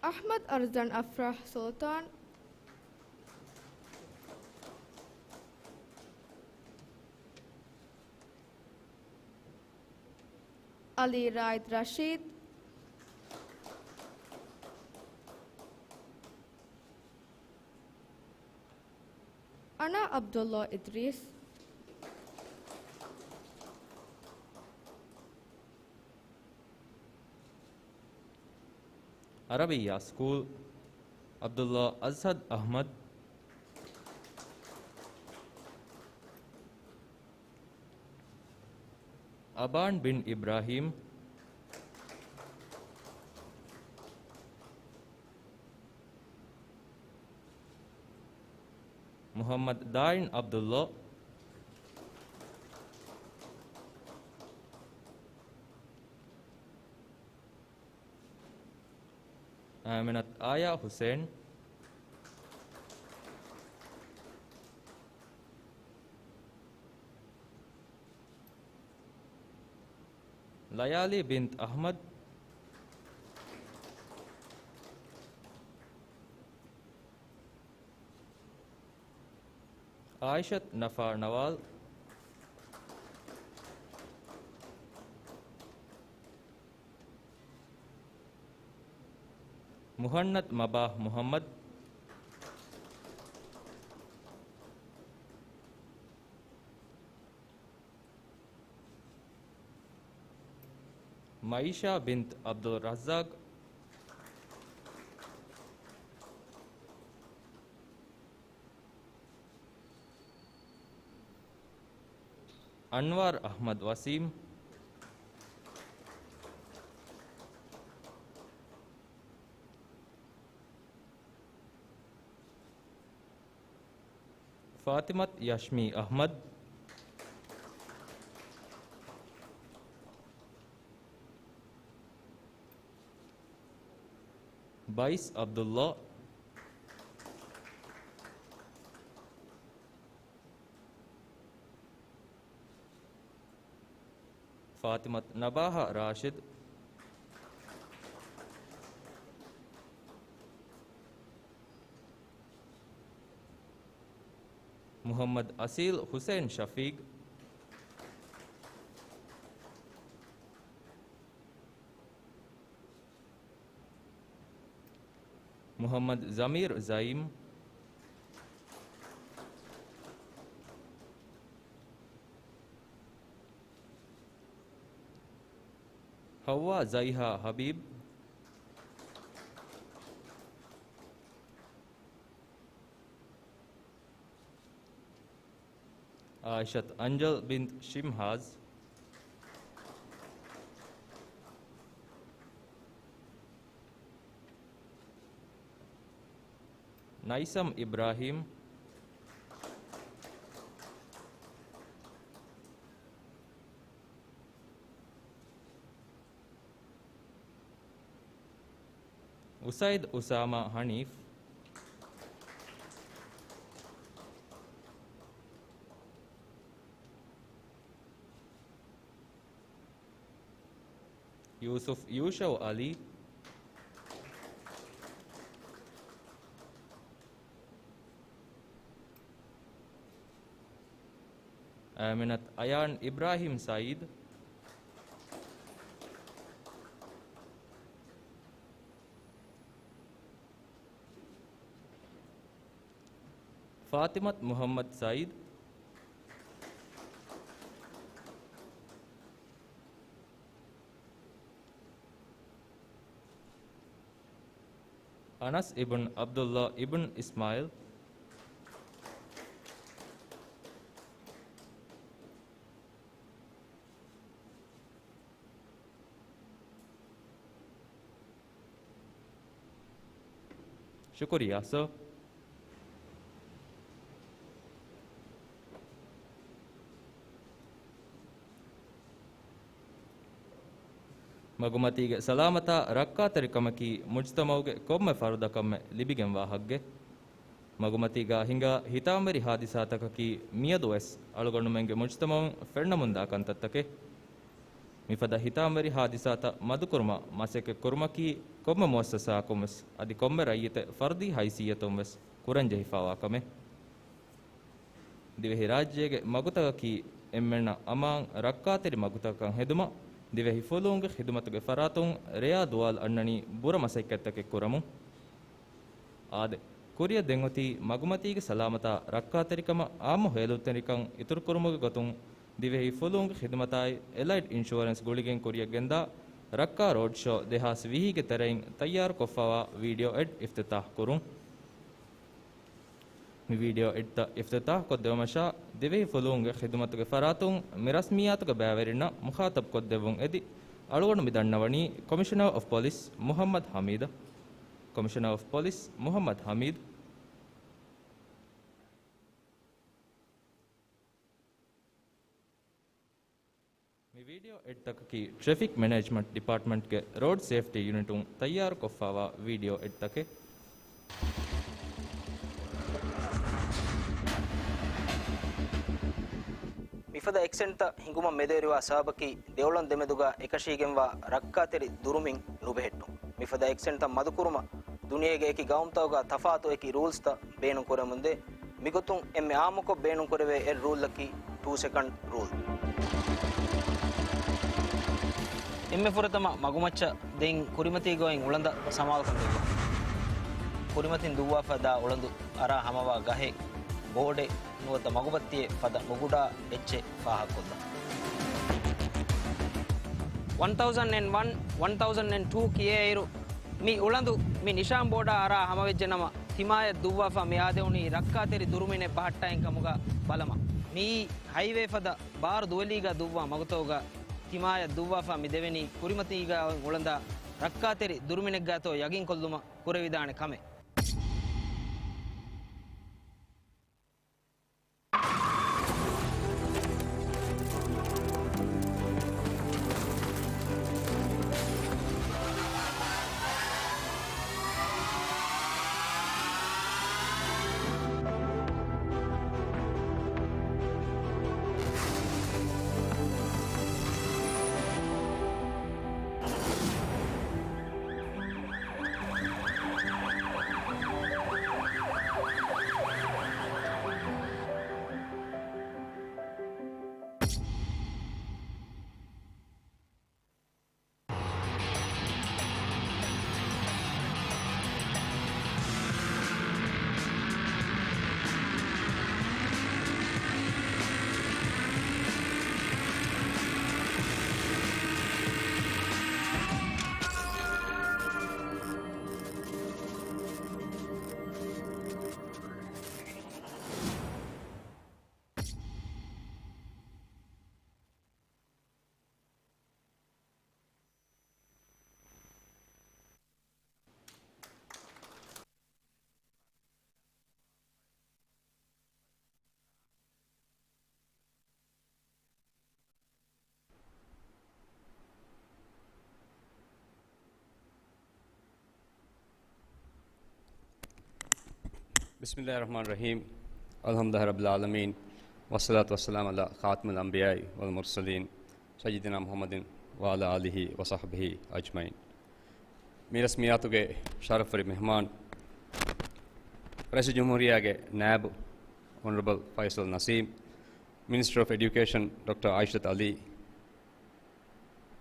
އަޙްމަދު އަރްޒަން އަފްރާހް ސުލްޠާން. އަލީ ރާއިދު ރަޝީދު. އަނާ ޢަބްދުﷲ އިދްރީސް. ޢަރަބިއްޔާ ސްކޫލް، ޢަބްދުﷲ އަޒްހަދު އަޙްމަދު. އަބާން ބިން އިބްރާހީމް. މުޙައްމަދު ދާއިން ޢަބްދުﷲ. އާމިނަތު އާޔާ ޙުސައިން. ލަޔާލީ ބިންތު އަޙްމަދު. ޢާއިޝަތު ނަފާ ނަވާލް. މުހަންނަދު މަބާހް މުޙައްމަދު. މައިޝާ ބިންތު ޢަބްދުއްރައްޒާޤް. އަންވާރު އަޙްމަދު ވަސީމް. ފާތިމަތު ޔަޝްމީ އަޙްމަދު. ބައިސް ޢަބްދުﷲ. ފާތިމަތު ނަބާހާ ރާޝިދު. މުޙައްމަދު އަސީލް ޙުސައިން ޝަފީޤް. މުޙައްމަދު ޒަމީރު ޒައީމް. ޙައްވާ ޒައިހާ ޙަބީބް. ޢާއިޝަތު އަންޖަލް ބިންތު ޝިމްހާޒް. ނައިސަމް އިބްރާހީމް. އުސައިދު އުސާމާ ޙަނީފް. ޔޫސުފް ޔޫޝައު އަލީ، އަމިނަތް އަޔާން އިބްރާހިމް ސައީދު، ފާތިމަތް މުހައްމަދު ސައީދު، އަނަސް އިބްން ޢަބްދުﷲ އިބްން އިސްމާޢީލް، ޝުކުރިއްޔާ ސަރ. މަގުމަތީގެ ސަލާމަތާ ރައްކާތެރިކަމަކީ މުޖްތަމަޢުގެ ކޮންމެ ފަރުދަކަށްމެ ލިބިގެންވާ ހައްގެއް. މަގުމަތީގާ ހިނގާ ހިތާމަވެރި ހާދިސާތަކަކީ މިއަދުވެސް އަޅުގަނޑުމެންގެ މުޖްތަމަޢުން ފެންނަމުންދާ ކަންތައްތަކެއް. މިފަދަ ހިތާމަވެރި ހާދިސާތައް މަދުކުރުމަށް މަސައްކަތްކުރުމަކީ ކޮންމެ މުއައްސަސާއަކުންވެސް އަދި ކޮންމެ ރައްޔިތެއް ފަރުދީ ހައިސިއްޔަތުންވެސް ކުރަންޖެހިފައިވާ ކަމެއް. ދިވެހިރާއްޖޭގެ މަގުތަކަކީ އެންމެންނަށް އަމާން ރައްކާތެރި މަގުތަކަކަށް ހެދުމަށް ދިވެހި ފުލުހުންގެ ޚިދުމަތުގެ ފަރާތުން ރެޔާ ދުވާލު އަންނަނީ ބުރަ މަސައްކަތްތަކެއް ކުރަމުން. އާދެ، ކުރިއަށް ދެން އޮތީ މަގުމަތީގެ ސަލާމަތާ ރައްކާތެރިކަމަށް އާއްމު ހޭލުންތެރިކަން އިތުރުކުރުމުގެ ގޮތުން ދިވެހި ފުލުހުންގެ ޚިދުމަތާއި އެލައިޑް އިންޝުއަރެންސް ގުޅިގެން ކުރިއަށް ގެންދާ ރައްކާ ރޯޑް ޝޯ ދެހާސް ވިހިގެ ތެރެއިން ތައްޔާރުކޮށްފައިވާ ވީޑިއޯ އެޑް އިފްތިތާޙް ކުރުން. މި ވީޑިއޯ އެޑްތައް އިފްތިތާޙް ކޮށްދެވުމަށާ ދިވެހި ފުލުހުންގެ ޚިދުމަތުގެ ފަރާތުން މި ރަސްމިއްޔާތުގެ ބައިވެރިންނަށް މުޚާޠަބް ކޮށްދެއްވުން އެދި، އަޅުގަނޑު މި ދަންނަވަނީ ކޮމިޝަނަރ އޮފް ޕޮލިސް މުޙައްމަދު ޙަމީދަށް. ކޮމިޝަނަރ އޮފް ޕޮލިސް މުޙައްމަދު ޙަމީދު. މި ވީޑިއޯ އެޑްތަކަކީ ޓްރެފިކް މެނޭޖްމަންޓް ޑިޕާޓްމަންޓްގެ ރޯޑް ސޭފްޓީ ޔުނިޓުން ތައްޔާރުކޮށްފައިވާ ވީޑިއޯ އެޑްތަކެއް. މިފަދަ އެކްސިޑެންޓްތައް ހިނގުމަށް މެދުވެރިވާ ސަބަބަކީ ދެއުޅަނދު ދެމެދުގަ އެކަށީގެންވާ ރައްކާތެރި ދުރުމިން ނުބެހެއްޓުން. މިފަދަ އެކްސިޑެންޓްތައް މަދުކުރުމަށް ދުނިޔޭގެ އެކި ގައުމުތަކުގަ ތަފާތު އެކި ރޫލްސްތައް ބޭނުންކުރަމުންދޭ. މިގޮތުން އެންމެ އާއްމުކޮށް ބޭނުންކުރެވޭ އެއް ރޫލްއަކީ ޓޫ ސެކަންޑް ރޫލް. އެންމެ ފުރަތަމަ މަގުމައްޗަށް ދެން ކުރިމަތީގަ އޮތް އުޅަނދަށް ސަމާލުކަން ދެއްވާ. ކުރިމަތިން ދުއްވާފަ ދާ އުޅަނދު އަރާ ހަމަވާ ގަހެއް، ބޯޑެއް ނުވަތަ މަގުބައްތިއެއް ފަދަ ނުގުޑާ އެއްޗެއް ފާހަގަކޮށްލާ. ވަން ތައުޒަންޑް އެންޑް ވަން، ވަން ތައުޒަންޑް އެންޑް ޓޫ ކިޔޭއިރު، މި އުޅަނދު މި ނިޝާން ބޯޑާ އަރާ ހަމަވެއްޖެނަމަ، ތިމާޔަށް ދުއްވާފަ މި އާދެވުނީ ރައްކާތެރި ދުރުމިނެއް ބަހައްޓައިން ކަމުގަ ބަލަމާ. މިއީ ހައިވޭ ފަދަ ބާރު ދުވެލީގަ ދުއްވާ މަގުތަކުގަ ތިމާޔަށް ދުއްވާފަ މި ދެވެނީ ކުރިމަތީގަ އޮތް އުޅަނދާ ރައްކާތެރި ދުރުމިނެއްގަތޯ ޔަގީންކޮށްލުމަށް ކުރެވިދާނެ ކަމެއް. بسم الله الرحمن الرحيم. الحمد لله رب العالمين. والصلاة والسلام على خاتم الأنبياء والمرسلين سيدنا محمد وعلى آله وصحبه أجمعين. މި ރަސްމިއްޔާތުގެ ޝަރަފްވެރި މެހްމާން، ރައީސުލްޖުމްހޫރިއްޔާގެ ނާއިބު އޮނަރަބަލް ފައިސަލް ނަސީމް، މިނިސްޓަރ އޮފް އެޑިއުކޭޝަން ޑޮކްޓަރ އައިޝަތު އަލީ،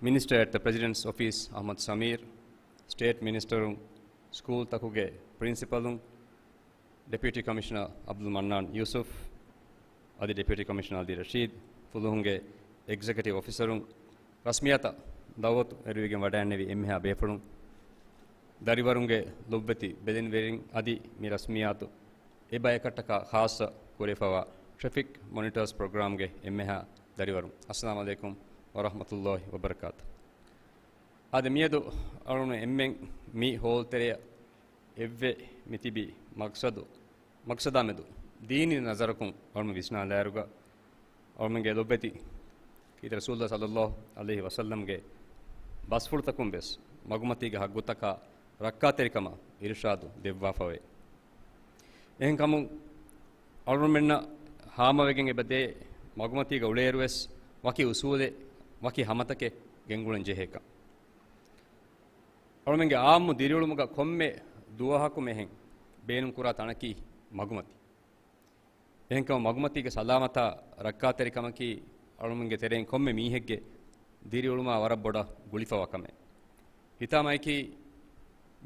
މިނިސްޓަރ އެޓް ދަ ޕްރެޒިޑެންޓްސް އޮފީސް އަޙްމަދު ސަމީރް، ސްޓޭޓް މިނިސްޓަރުން، ސްކޫލްތަކުގެ ޕްރިންސިޕަލުން، ޑެޕިއުޓީ ކޮމިޝަނަރ އަބްދުލް މަންނާން ޔޫސުފް، އަދި ޑެޕިއުޓީ ކޮމިޝަނަރ އަލީ ރަޝީދު، ފުލުހުންގެ އެގްޒެކެޓިވް އޮފިސަރުން، ރަސްމިއްޔާތަށް ދަޢުވަތު އެރުވިގެން ވަޑައިގެންނެވި އެންމެހާ ބޭފުޅުން، ދަރިވަރުންގެ ލޮބުވެތި ބެލެނިވެރިން އަދި މި ރަސްމިއްޔާތު އެބަޔަކަށްޓަކާ ޚާއްޞަ ކުރެވިފައިވާ ޓްރެފިކް މޮނިޓާސް ޕްރޮގްރާމްގެ އެންމެހާ ދަރިވަރުން، އައްސަލާމު ޢަލައިކުމް ވަރަޙްމަތުﷲި ވަބަރަކާތު. އާދެ، މިއަދު އަޅުން އެންމެން މި ހޯލް ތެރެއަށް އެއްވެ މި ތިބި މަޤްޞަދު، މަޤްޞަދާ މެދު ދީނީ ނަޒަރަކުން އަޅުމެން ވިސްނާލާއިރުގަ، އަޅުމެންގެ ލޮބުވެތި ކީރިތި ރަސޫލުﷲ ޞައްލަﷲު ޢަލައިހި ވަސައްލަމްގެ ބަސްފުޅުތަކުން ވެސް މަގުމަތީގެ ޙައްޤުތަކާ ރައްކާތެރިކަމަށް އިރުޝާދު ދެއްވާފަވޭ. އެހެންކަމުން އަޅުމެންނަށް ހާމަވެގެން އެބަދޭ މަގުމަތީގަ އުޅޭއިރުވެސް ވަކި އުސޫލެއް، ވަކި ހަމަތަކެއް ގެންގުޅެން ޖެހޭކަން. އަޅުމެންގެ ޢާއްމު ދިރިއުޅުމުގަ ކޮންމެ ދުވަހަކު މެހެން ބޭނުންކުރާ ތަނަކީ މަގުމަތި. އެހެންކަމުން މަގުމަތީގެ ސަލާމަތާ ރައްކާތެރިކަމަކީ އަޅުމެންގެ ތެރެއިން ކޮންމެ މީހެއްގެ ދިރިއުޅުމާ ވަރަށް ބޮޑަށް ގުޅިފަވާ ކަމެއް. ހިތާމައަކީ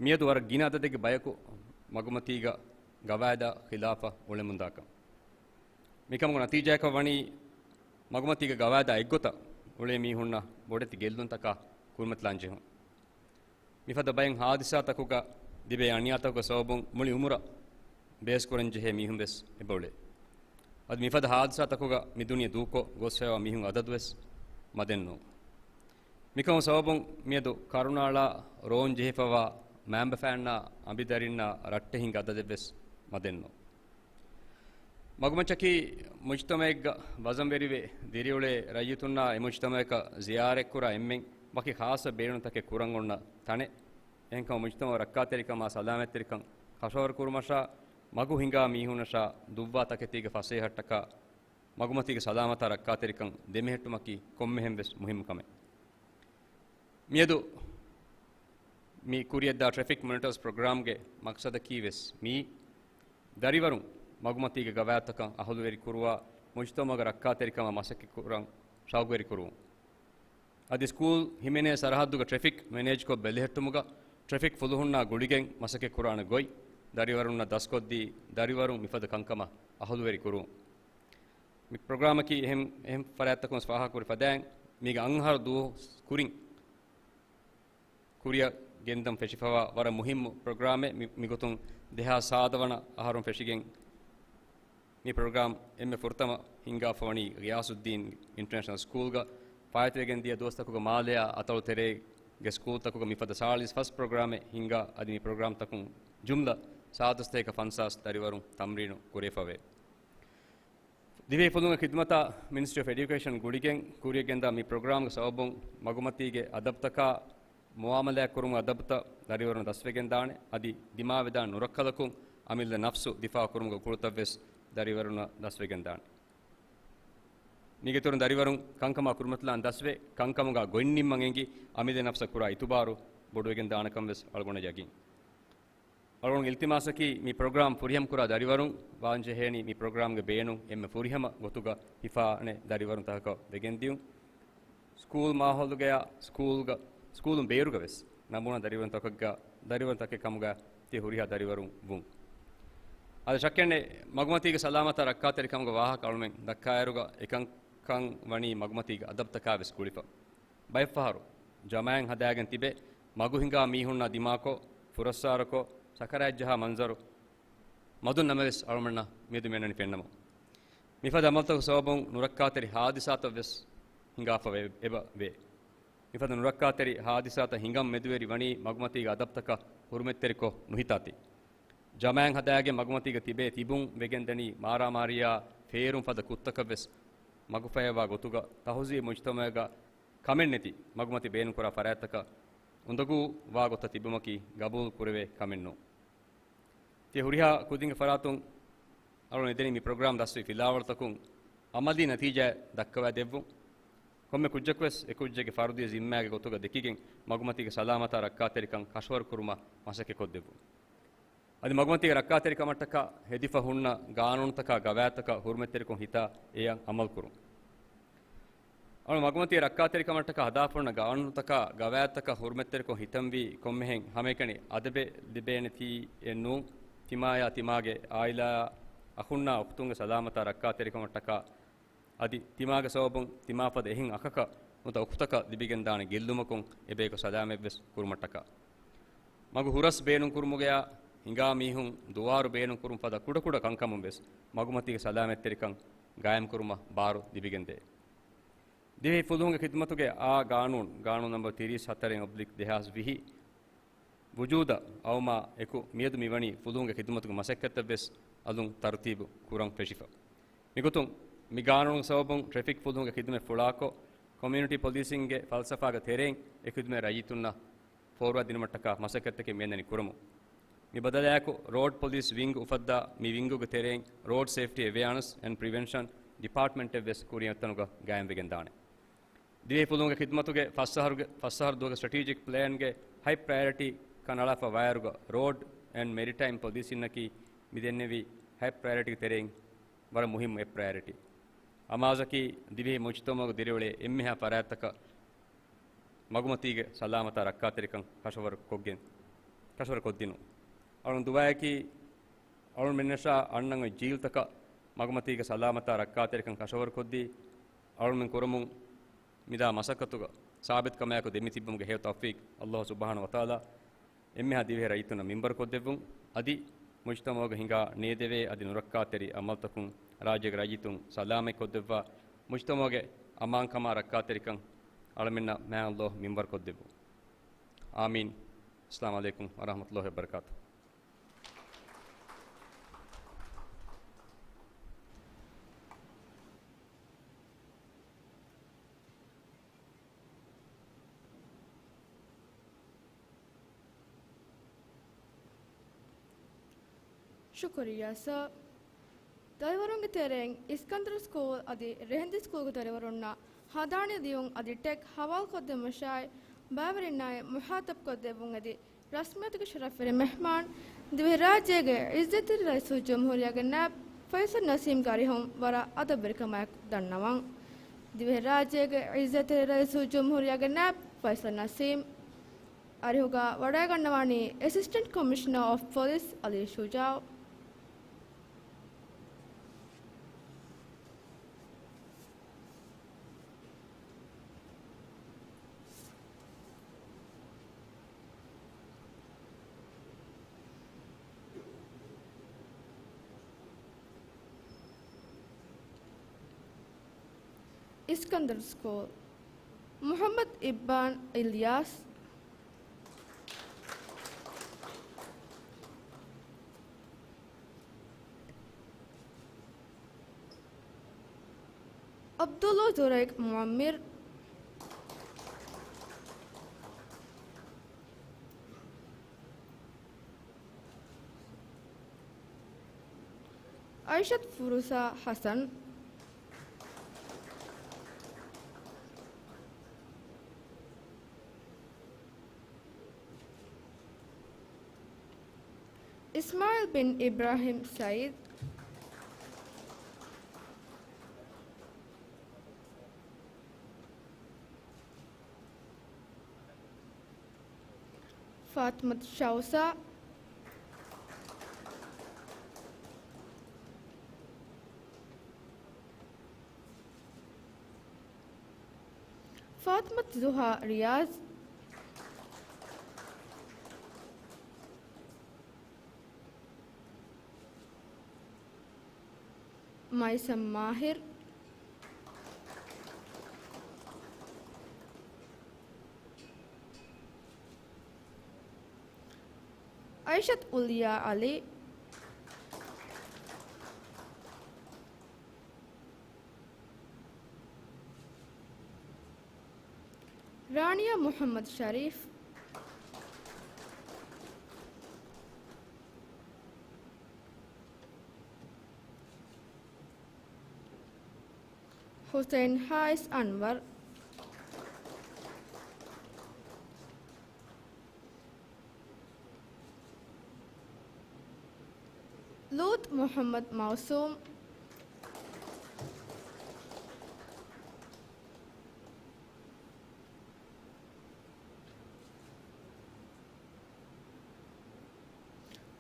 މިއަދު ވަރަށް ގިނަ އަދަދެއްގެ ބަޔަކު މަގުމަތީގަ ގަވާއިދާ ޚިލާފަށް އުޅެމުންދާކަން. މިކަމުގެ ނަތީޖާއަކަށް ވަނީ މަގުމަތީގެ ގަވާއިދާ އެއްގޮތަށް އުޅޭ މީހުންނަށް ބޮޑެތި ގެއްލުންތަކާ ކުރިމަތިލާން ޖެހުން. މިފަދަ ބައެއް ހާދިސާތަކުގަ ލިބޭ އަނިޔާތަކުގެ ސަބަބުން މުޅި އުމުރަށް ބޭސްކުރަން ޖެހޭ މީހުން ވެސް އެބައުޅޭ. އަދި މިފަދަ ހާދިސާތަކުގަ މި ދުނިޔެ ދޫކޮށް ގޮސްފައިވާ މީހުން އަދަދު ވެސް މަދެއް ނޫން. މިކަމުގެ ސަބަބުން މިއަދު ކަރުނައަޅާ ރޯން ޖެހިފައިވާ މައިންބަފައިންނާ އަނބިދަރިންނާ ރައްޓެހިންގެ އަދަދެއް ވެސް މަދެއް ނޫން. މަގުމައްޗަކީ މުޖްތަމަޢެއްގަ ވަޒަންވެރިވެ ދިރިއުޅޭ ރައްޔިތުންނާ އެ މުޖްތަމަޢަކަށް ޒިޔާރަތްކުރާ އެންމެން ވަކި ޚާއްޞަ ބޭނުންތަކެއް ކުރަން އޮންނަ ތަނެއް. އެހެންކަމުން މުޖްތަމަޢު ރައްކާތެރިކަމާ ސަލާމަތްތެރިކަން ކަށަވަރުކުރުމަށާ، މަގު ހިނގާ މީހުންނަށާ ދުއްވާ ތަކެތީގެ ފަސޭހައަށްޓަކާ، މަގުމަތީގެ ސަލާމަތާ ރައްކާތެރިކަން ދެމެހެއްޓުމަކީ ކޮންމެހެން ވެސް މުހިއްމު ކަމެއް. މިއަދު މި ކުރިއަށްދާ ޓްރެފިކް މޮނިޓާސް ޕްރޮގްރާމްގެ މަޤްޞަދަކީ ވެސް މިއީ، ދަރިވަރުން މަގުމަތީގެ ގަވާއިދުތަކަށް އަހުލުވެރި ކުރުވާ، މުޖްތަމަޢުގެ ރައްކާތެރިކަމަށް މަސައްކަތްކުރަން ޝައުގުވެރި ކުރުވުން. އަދި ސްކޫލް ހިމެނޭ ސަރަހައްދުގެ ޓްރެފިކް މެނޭޖްކޮށް ބެލެހެއްޓުމުގަ ޓްރެފިކް ފުލުހުންނާ ގުޅިގެން މަސައްކަތްކުރާނެ ގޮތް ދަރިވަރުންނަށް ދަސްކޮށްދީ، ދަރިވަރުން މިފަދަ ކަންކަމަށް އަހުލުވެރި ކުރުވުން. މި ޕްރޮގްރާމަކީ އެހެން، އެހެން ފަރާތްތަކުން ފާހަގަކުރި ފަދައިން، މީގެ އަންހާރު ދުވަހު ކުރިން ކުރިއަށް ގެންދަން ފެށިފަވާ ވަރަށް މުހިއްމު ޕްރޮގްރާމެއް. މި، މިގޮތުން ދެހާސް ސާދަ ވަނަ އަހަރުން ފެށިގެން މި ޕްރޮގްރާމް އެންމެ ފުރަތަމަ ހިންގާފަވަނީ ޣިޔާސުއްދީން އިންޓަރނޭޝަނަލް ސްކޫލްގަ. ފާއިތުވެގެން ދިޔަ ދުވަސްތަކުގެ މާލެއާ އަތޮޅު ތެރޭގެ ސްކޫލްތަކުގަ މިފަދަ ސާޅީސް ފަސް ޕްރޮގްރާމެއް ހިންގާ، އަދި މި ޕްރޮގްރާމްތަކުން ޖުމްލަ ސާދަ ސަތޭކަ ފަންސާސް ދަރިވަރުން ތަމްރީނު ކުރެވިފަވޭ. ދިވެހި ފުލުންގެ ޚިދުމަތާ މިނިސްޓްރީ އޮފް އެޑިއުކޭޝަން ގުޅިގެން ކުރިއަށް ގެންދާ މި ޕްރޮގްރާމްގެ ސަބަބުން މަގުމަތީގެ އަދަބުތަކާ، މުއާމަލާތްކުރުމުގެ އަދަބުތައް ދަރިވަރުން ދަސްވެގެންދާނެ. އަދި ދިމާވެދާނެ ނުރައްކަލަކުން އަމިއްލަ ނަފްސު ދިފާޢުކުރުމުގެ ގުޅުތައްވެސް ދަރިވަރުންނަށް ދަސްވެގެންދާނެ. މީގެ އިތުރުން ދަރިވަރުން ކަންކަމާ ކުރިމަތިލާން ދަސްވެ، ކަންކަމުގަ ގޮތްނިންމަން އެނގި، އަމިއްލަ ނަފްސަށް ކުރާ އިތުބާރު ބޮޑުވެގެންދާނެކަންވެސް އަޅުގަނޑަށް ޔަގީން. އަޅުގަނޑު އިލްތިމާސަކީ މި ޕްރޮގްރާމް ފުރިހަމަކުރާ ދަރިވަރުން ވާންޖެހޭނީ މި ޕްރޮގްރާމްގެ ބޭނުން އެންމެ ފުރިހަމަ ގޮތުގަ ހިފާނެ ދަރިވަރުންތަކަކަށް ވެގެންދިޔުން. ސްކޫލް މާހައުލުގަޔާ ސްކޫލްގަ، ސްކޫލުން ބޭރުގަ ވެސް ނަމޫނާ ދަރިވަރުންތަކަކަށްގަ، ދަރިވަރުންތަކެއް ކަމުގަ ތި ހުރިހާ ދަރިވަރުން ވުން. އަދި ޝައްކެއްނެތް، މަގުމަތީގެ ސަލާމަތާ ރައްކާތެރިކަމުގެ ވާހަކަ އަޅުމެން ދައްކާއިރުގަ އެކަންކަން ވަނީ މަގުމަތީގެ އަދަބުތަކާ ވެސް ގުޅިފަ. ބައެއްފަހަރު ޖަމާއަތް ހަދާގެން ތިބެ، މަގު ހިނގާ މީހުންނާ ދިމާކޮށް، ފުރައްސާރަކޮށް، ސަކަރާތްޖަހާ މަންޒަރު މަދުން ނަމަވެސް އަޅުމެންނަށް މިއަދު މިއަންނަނީ ފެންނަމުން. މިފަދަ އަމަލުތަކުގެ ސަބަބުން ނުރައްކާތެރި ހާދިސާތައް ވެސް ހިނގާފަ ވެ، އެބަ ވޭ. މިފަދަ ނުރައްކާތެރި ހާދިސާތައް ހިނގަން މެދުވެރި ވަނީ މަގުމަތީގެ އަދަބުތަކަށް ހުރުމަތްތެރިކޮށް ނުހިތާތީ. ޖަމާއަތް ހަދާގެން މަގުމަތީގަ ތިބޭ ތިބުން ވެގެންދަނީ މާރާމާރީއާ ފޭރުން ފަދަ ކުށްތަކަށް ވެސް މަގުފަހައިވާ ގޮތުގަ ތަހުޒީބު މުޖްތަމަޢުގަ ކަމެއްނެތި މަގުމަތި ބޭނުންކުރާ ފަރާތްތަކަށް އުނދަގޫ ވާ ގޮތަށް ތިބުމަކީ ގަބޫލު ކުރެވޭ ކަމެއް ނޫން. ތިޔަ ހުރިހާ ކުދިންގެ ފަރާތުން އަޅުން އެދެނީ މި ޕްރޮގްރާމް ދަސްވި ފިލާވަޅުތަކުން އަމަލީ ނަތީޖާއެއް ދައްކަވައިދެއްވުން. ކޮންމެ ކުއްޖަކުވެސް އެކުއްޖެއްގެ ފަރުދީ ޒިންމާގެ ގޮތުގަ ދެކިގެން މަގުމަތީގެ ސަލާމަތާ ރައްކާތެރިކަން ކަށަވަރުކުރުމަށް މަސައްކަތްކޮށްދެއްވުން. އަދި މަގުމަތީގެ ރައްކާތެރިކަމަށްޓަކާ ހެދިފަ ހުންނަ ގާނޫނުތަކާ ގަވާއިދުތަކަށް ހުރުމަތްތެރިކޮށް ހިތާ އެއަށް އަމަލުކުރުން. އަޅު މަގުމަތީ ރައްކާތެރިކަމަށްޓަކާ ހަދާފަ ހުންނަ ގާނޫނުތަކާ ގަވާއިދުތަކަށް ހުރުމަތްތެރިކޮށް ހިތަންވީ ކޮންމެހެން ހަމައެކަނި އަދަބެއް ލިބޭނެތީއެއް ނޫން. ތިމާޔާ ތިމާގެ އާއިލާއާ އަޚުންނާ އުޚްތުންގެ ސަލާމަތާ ރައްކާތެރިކަމަށްޓަކާ އަދި ތިމާގެ ސަބަބުން ތިމާ ފަދަ އެހެން އަޚަކަށް ނުވަތަ އުޚްތަކަށް ލިބިގެންދާނެ ގެއްލުމަކުން އެބަޔަކު ސަލާމަތްވެސް ކުރުމަށްޓަކާ. މަގު ހުރަސް ބޭނުންކުރުމުގަޔާ ހިނގާ މީހުން ދުވާރު ބޭނުންކުރުން ފަދަ ކުޑަކުޑަ ކަންކަމުން ވެސް މަގުމަތީގެ ސަލާމަތްތެރިކަން ގާއިމްކުރުމަށް ބާރު ލިބިގެންދޭ. ދިވެހި ފުލުހުންގެ ޚިދުމަތުގެ އާ ގާނޫނު، ގާނޫނު ނަންބަރު ތިރީސް ހަތަރެއް އޮބްލިކް ދެހާސް ވިހި، ވުޖޫދަށް އައުމާ އެކު މިއަދު މިވަނީ ފުލުހުންގެ ޚިދުމަތުގެ މަސައްކަތްތައް ވެސް އަލުން ތަރުތީބު ކުރަން ފެށިފަ. މިގޮތުން މި ގާނޫނުގެ ސަބަބުން ޓްރެފިކް ފުލުހުންގެ ޚިދުމަތް ފުޅާކޮށް، ކޮމިއުނިޓީ ޕޮލިސިންގެ ފަލްސަފާގެ ތެރެއިން އެ ޚިދުމަތް ރައްޔިތުންނަށް ފޯރުވާ ދިނުމަށްޓަކާ މަސައްކަތްތަކެއް މިއަންނަނީ ކުރަމުން. މި ބަދަލާއެކު، ރޯޑް ޕޮލިސް ވިންގް އުފައްދާ މި ވިންގުގެ ތެރެއިން ރޯޑް ސޭފްޓީ އެވެއާނަސް އެންޑް ޕްރިވެންޝަން ޑިޕާޓްމަންޓެއް ވެސް ކުރިއަށް އޮތްތަނުގަ ގާއިމްވެގެންދާނެ. ދިވެހި ފުލުހުންގެ ޚިދުމަތުގެ ފަސް އަހަރުގެ، ފަސް އަހަރު ދުވަހުގެ ސްޓްރެޓީޖިކް ޕްލޭންގެ ހައި ޕްރަޔަރިޓީ ކަނޑައަޅާފަ ވާއިރުގަ، ރޯޑް އެންޑް މެރިޓައިމް ޕޮލިސީންނަކީ މި ދެންނެވި ހައި ޕްރަޔަރިޓީގެ ތެރެއިން ވަރަށް މުހިއްމު އެއް ޕްރަޔަރިޓީ. އަމާޒަކީ ދިވެހި މުޖްތަމަޢުގެ ދިރިއުޅޭ އެންމެހާ ފަރާތްތަކަށް މަގުމަތީގެ ސަލާމަތާ ރައްކާތެރިކަން ކަށަވަރު ކޮށްގެން، ކަށަވަރު ކޮށްދިނުން. އަޅުން ދުޢާއަކީ، އަޅުންމެންނަށާ އަންނަން އޮތް ޖީލްތަކަށް މަގުމަތީގެ ސަލާމަތާ ރައްކާތެރިކަން ކަށަވަރު ކޮށްދީ، އަޅުންމެން ކުރަމުން މިދާ މަސައްކަތުގަ ސާބިތުކަމާއެކު ދެމިތިއްބުމުގެ ހެޔޮ ތައުފީޤް ﷲ ސުބްޙާނަހޫ ވަތަޢާލާ އެންމެހާ ދިވެހި ރައްޔިތުންނަށް މިންވަރު ކޮށްދެއްވުން. އަދި މުޖްތަމަޢުގަ ހިނގާ ނޭދެވޭ އަދި ނުރައްކާތެރި އަމަލުތަކުން ރާއްޖޭގެ ރައްޔިތުން ސަލާމަތް ކޮށްދެއްވާ، މުޖްތަމަޢުގެ އަމާންކަމާ ރައްކާތެރިކަން އަޅަމެންނަށް މާތް ﷲ މިންވަރު ކޮށްދެއްވުން. އާމީން. އައްސަލާމު ޢަލައިކުމް ވަރަޙްމަތުﷲ ވަބަރަކާތުހު. ޝުކުރިއްޔާ ސާރ. ދަރިވަރުންގެ ތެރެއިން އިސްކަންދަރު ސްކޫލް އަދި ރެހެންދި ސްކޫލްގެ ދަރިވަރުންނަށް ހަނދާނީ ލިޔުން އަދި ޓެކް ހަވާލުކޮށްދެއްވުމަށާއި، ބައިވެރިންނާއި މުޚާތަބްކޮށްދެއްވުން އެދި، ރަސްމިއްޔަތުގެ ޝަރަފުވެރި މެހްމާން، ދިވެހިރާއްޖޭގެ ޢިއްޒަތްތެރި ރައީސުލްޖުމްހޫރިއްޔާގެ ނައިބް ފައިސަލް ނަސީމްގެ އަރިހުން ވަރަށް އަދަބުވެރިކަމާއެކު ދަންނަވަން. ދިވެހިރާއްޖޭގެ ޢިއްޒަތްތެރި ރައީސުލްޖުމްހޫރިއްޔާގެ ނައިބް ފައިސަލް ނަސީމް އަރިހުގަ ވަޑައިގަންނަވާނީ އެސިސްޓެންޓް ކޮމިޝަނަރ އޮފް ޕޮލިސް ޢަލީ ޝުޖާޢު. އިސްކަންދަރު ސްކޫލް، މުޙައްމަދު އިއްބާން އިލްޔާސް. ޢަބްދުﷲ ޒުރައިގް މުޢައްމިރު. އައިޝަތު ފުރުސާ ޙަސަން. އިސްމާޢީލް ބިން އިބްރާހިމް ސައީދު. ފާތިމަތު ޝައުސާ. ފާތިމަތު ޒުހާ ރިޔާޒް. މައިސަމް މާހިރު. އައިޝަތު އުލްޔާ ޢަލީ. ރާނިޔާ މުޙައްމަދު ޝަރީފް. ޙުސައިން ހާއިސް އަންވަރު. މުޙައްމަދު މައުޞޫމް.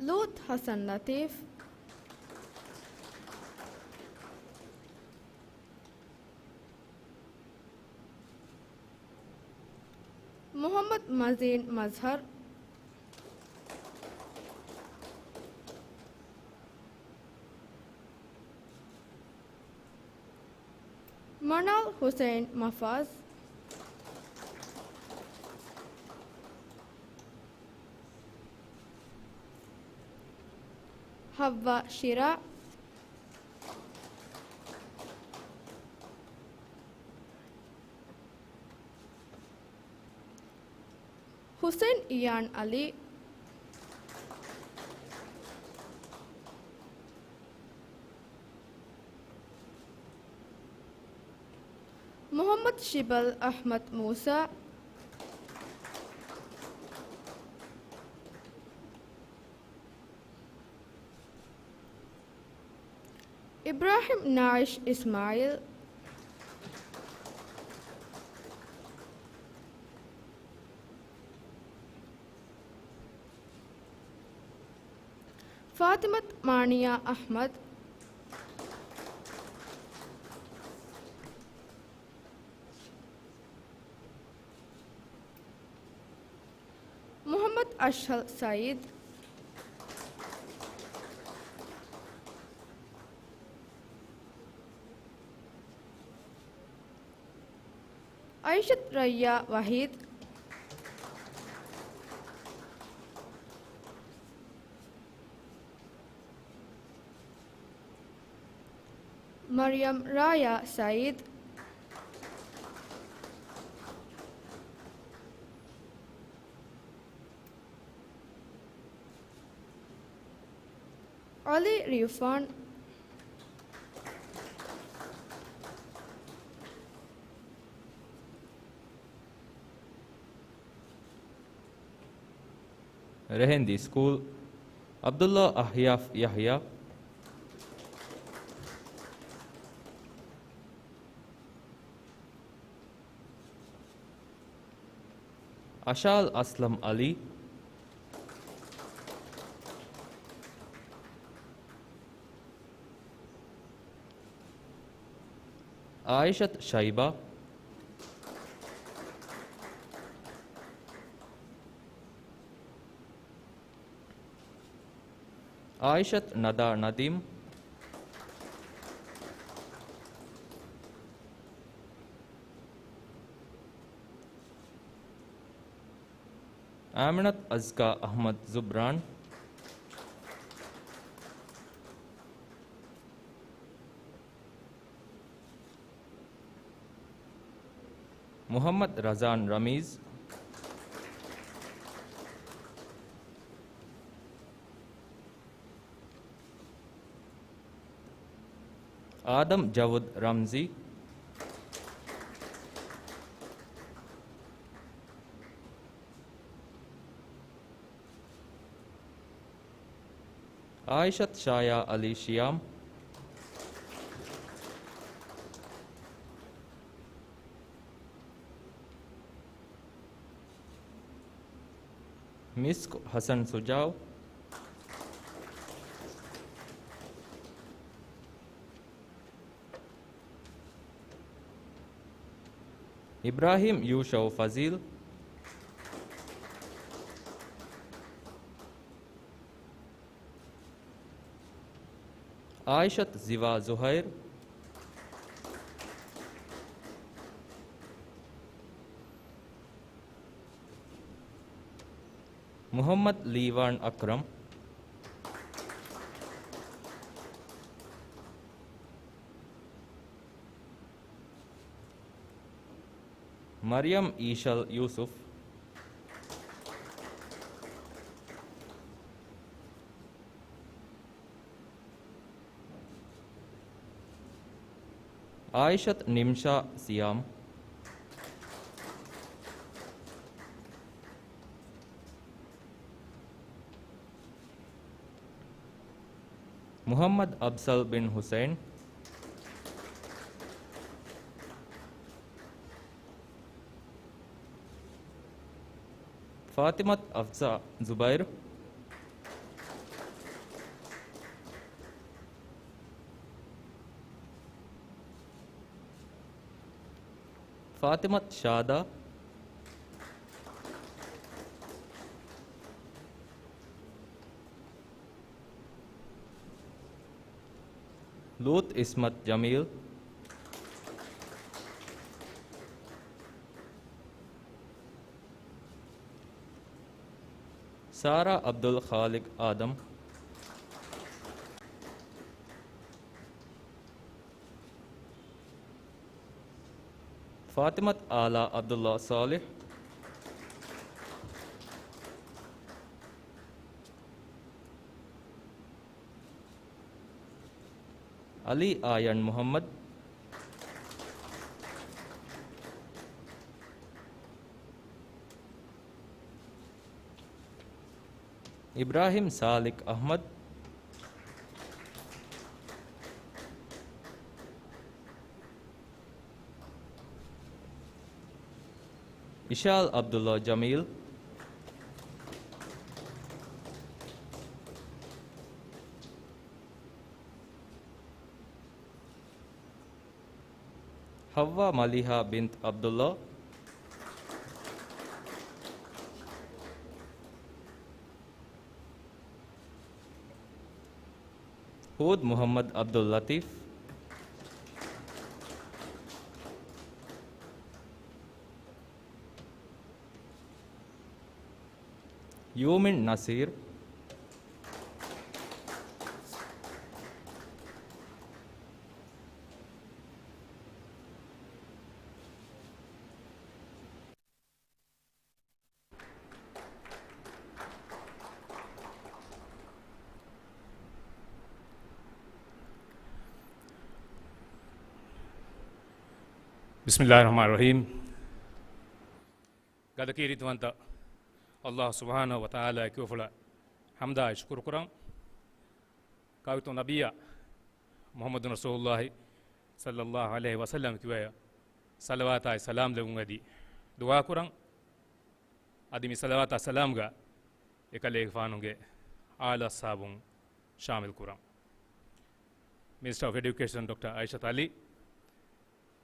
ލޫޠު ޙަސަން ލަޠީފް. މުޙައްމަދު މަޒީން މަޒްހަރު. މަނާލް ޙުސައިން މަފާޒް. ޙައްވާ ޝިރާ. ޙުސައިން އިޔާން ޢަލީ. މުޙައްމަދު ޝިބަލް އަޙްމަދު މޫސާ. އިބްރާހިމް ނާއިޝް އިސްމާޢީލް. ފާތިމަތު މާނިޔާ އަޙްމަދު. މުޙައްމަދު އަޝްހަލް ސަޢީދު. އައިޝަތު ރައްޔާ ވަޙީދު. މަރިޔަމް ރާޔާ ސަޢީދު. ޢަލީ ރިއުފާން. ރެހެންދީ ސްކޫލް، ޢަބްދުﷲ އަހްޔާފް ޔަޙްޔާ. އަށާލް އަސްލަމް ޢަލީ. އާއިޝަތު ޝައިބާ. އާއިޝަތު ނަދާ ނަދީމް. އާމިނަތު އަޒްކާ އަޙްމަދު ޒުބްރާން. މުޙައްމަދު ރަޒާން ރަމީޒް. އާދަމް ޖަވުދް ރަމްޒީ. އާއިޝަތު ޝާޔާ ޢަލީ ޝިޔާމް. މިސްކް ޙަސަން ޝުޖާޢު. އިބްރާހީމް ޔޫޝައު ފަޒީލް. އާއިޝަތު ޒިވާ ޒުހައިރު. މުޙައްމަދު ލީވާން އަކްރަމް. މަރިޔަމް އީޝަލް ޔޫސުފް. އާއިޝަތު ނިމްޝާ ސިޔާމް. މުޙައްމަދު އަފްޒަލް ބިން ޙުސައިން، ފާތިމަތު އަފްޒާ ޒުބައިރު، ފާތިމަތު ޝާދާ، ލޫޠު އިސްމަތު ޖަމީލް، ސާރާ އަބްދުލް ޚާލިޤު އާދަމް، ފާތިމަތު އާލާ އަބްދުﷲ ޞާލިޙް، އަލީ އާޔަން މުޙައްމަދު، އިބްރާހިމް ސާލިކް އަޙްމަދު، އިޝާލް އަބްދުﷲ ޖަމީލް، ޙައްވާ މަލީޙާ ބިންތު ޢަބްދުﷲ، ހޫދު މުޙައްމަދު ޢަބްދުއްލަޠީފް، ޔޫމިން ނަޞީރު، ބިސްމިﷲ ރަޙްމާނި ރަޙީމް. ގަދަކީރިތިވަންތަ ﷲ ސުބްޙާނަހޫ ވަތަޢާލާ އެކިވެފުޅަށް ޙަމްދާއި ޝުކުރު ކުރަން. ކާކުތޯ ނަބިއްޔާ މުޙައްމަދު ރަސޫލުﷲ ޞައްލަﷲ ޢަލައިހި ވަސައްލަމަ ކިޔަވަޔަ ޞަލަވާތާއި ސަލާމް ލެވުން އެދި ދުޢާ ކުރަން. އަދި މި ޞަލަވާތާ ސަލާމްގަ އެކަލޭގެފާނުގެ އާލު އަޞްޙާބުން ޝާމިލް ކުރަން. މިނިސްޓަރ އޮފް އެޑިއުކޭޝަން ޑޮކްޓަރ އައިޝަތު ޢަލީ،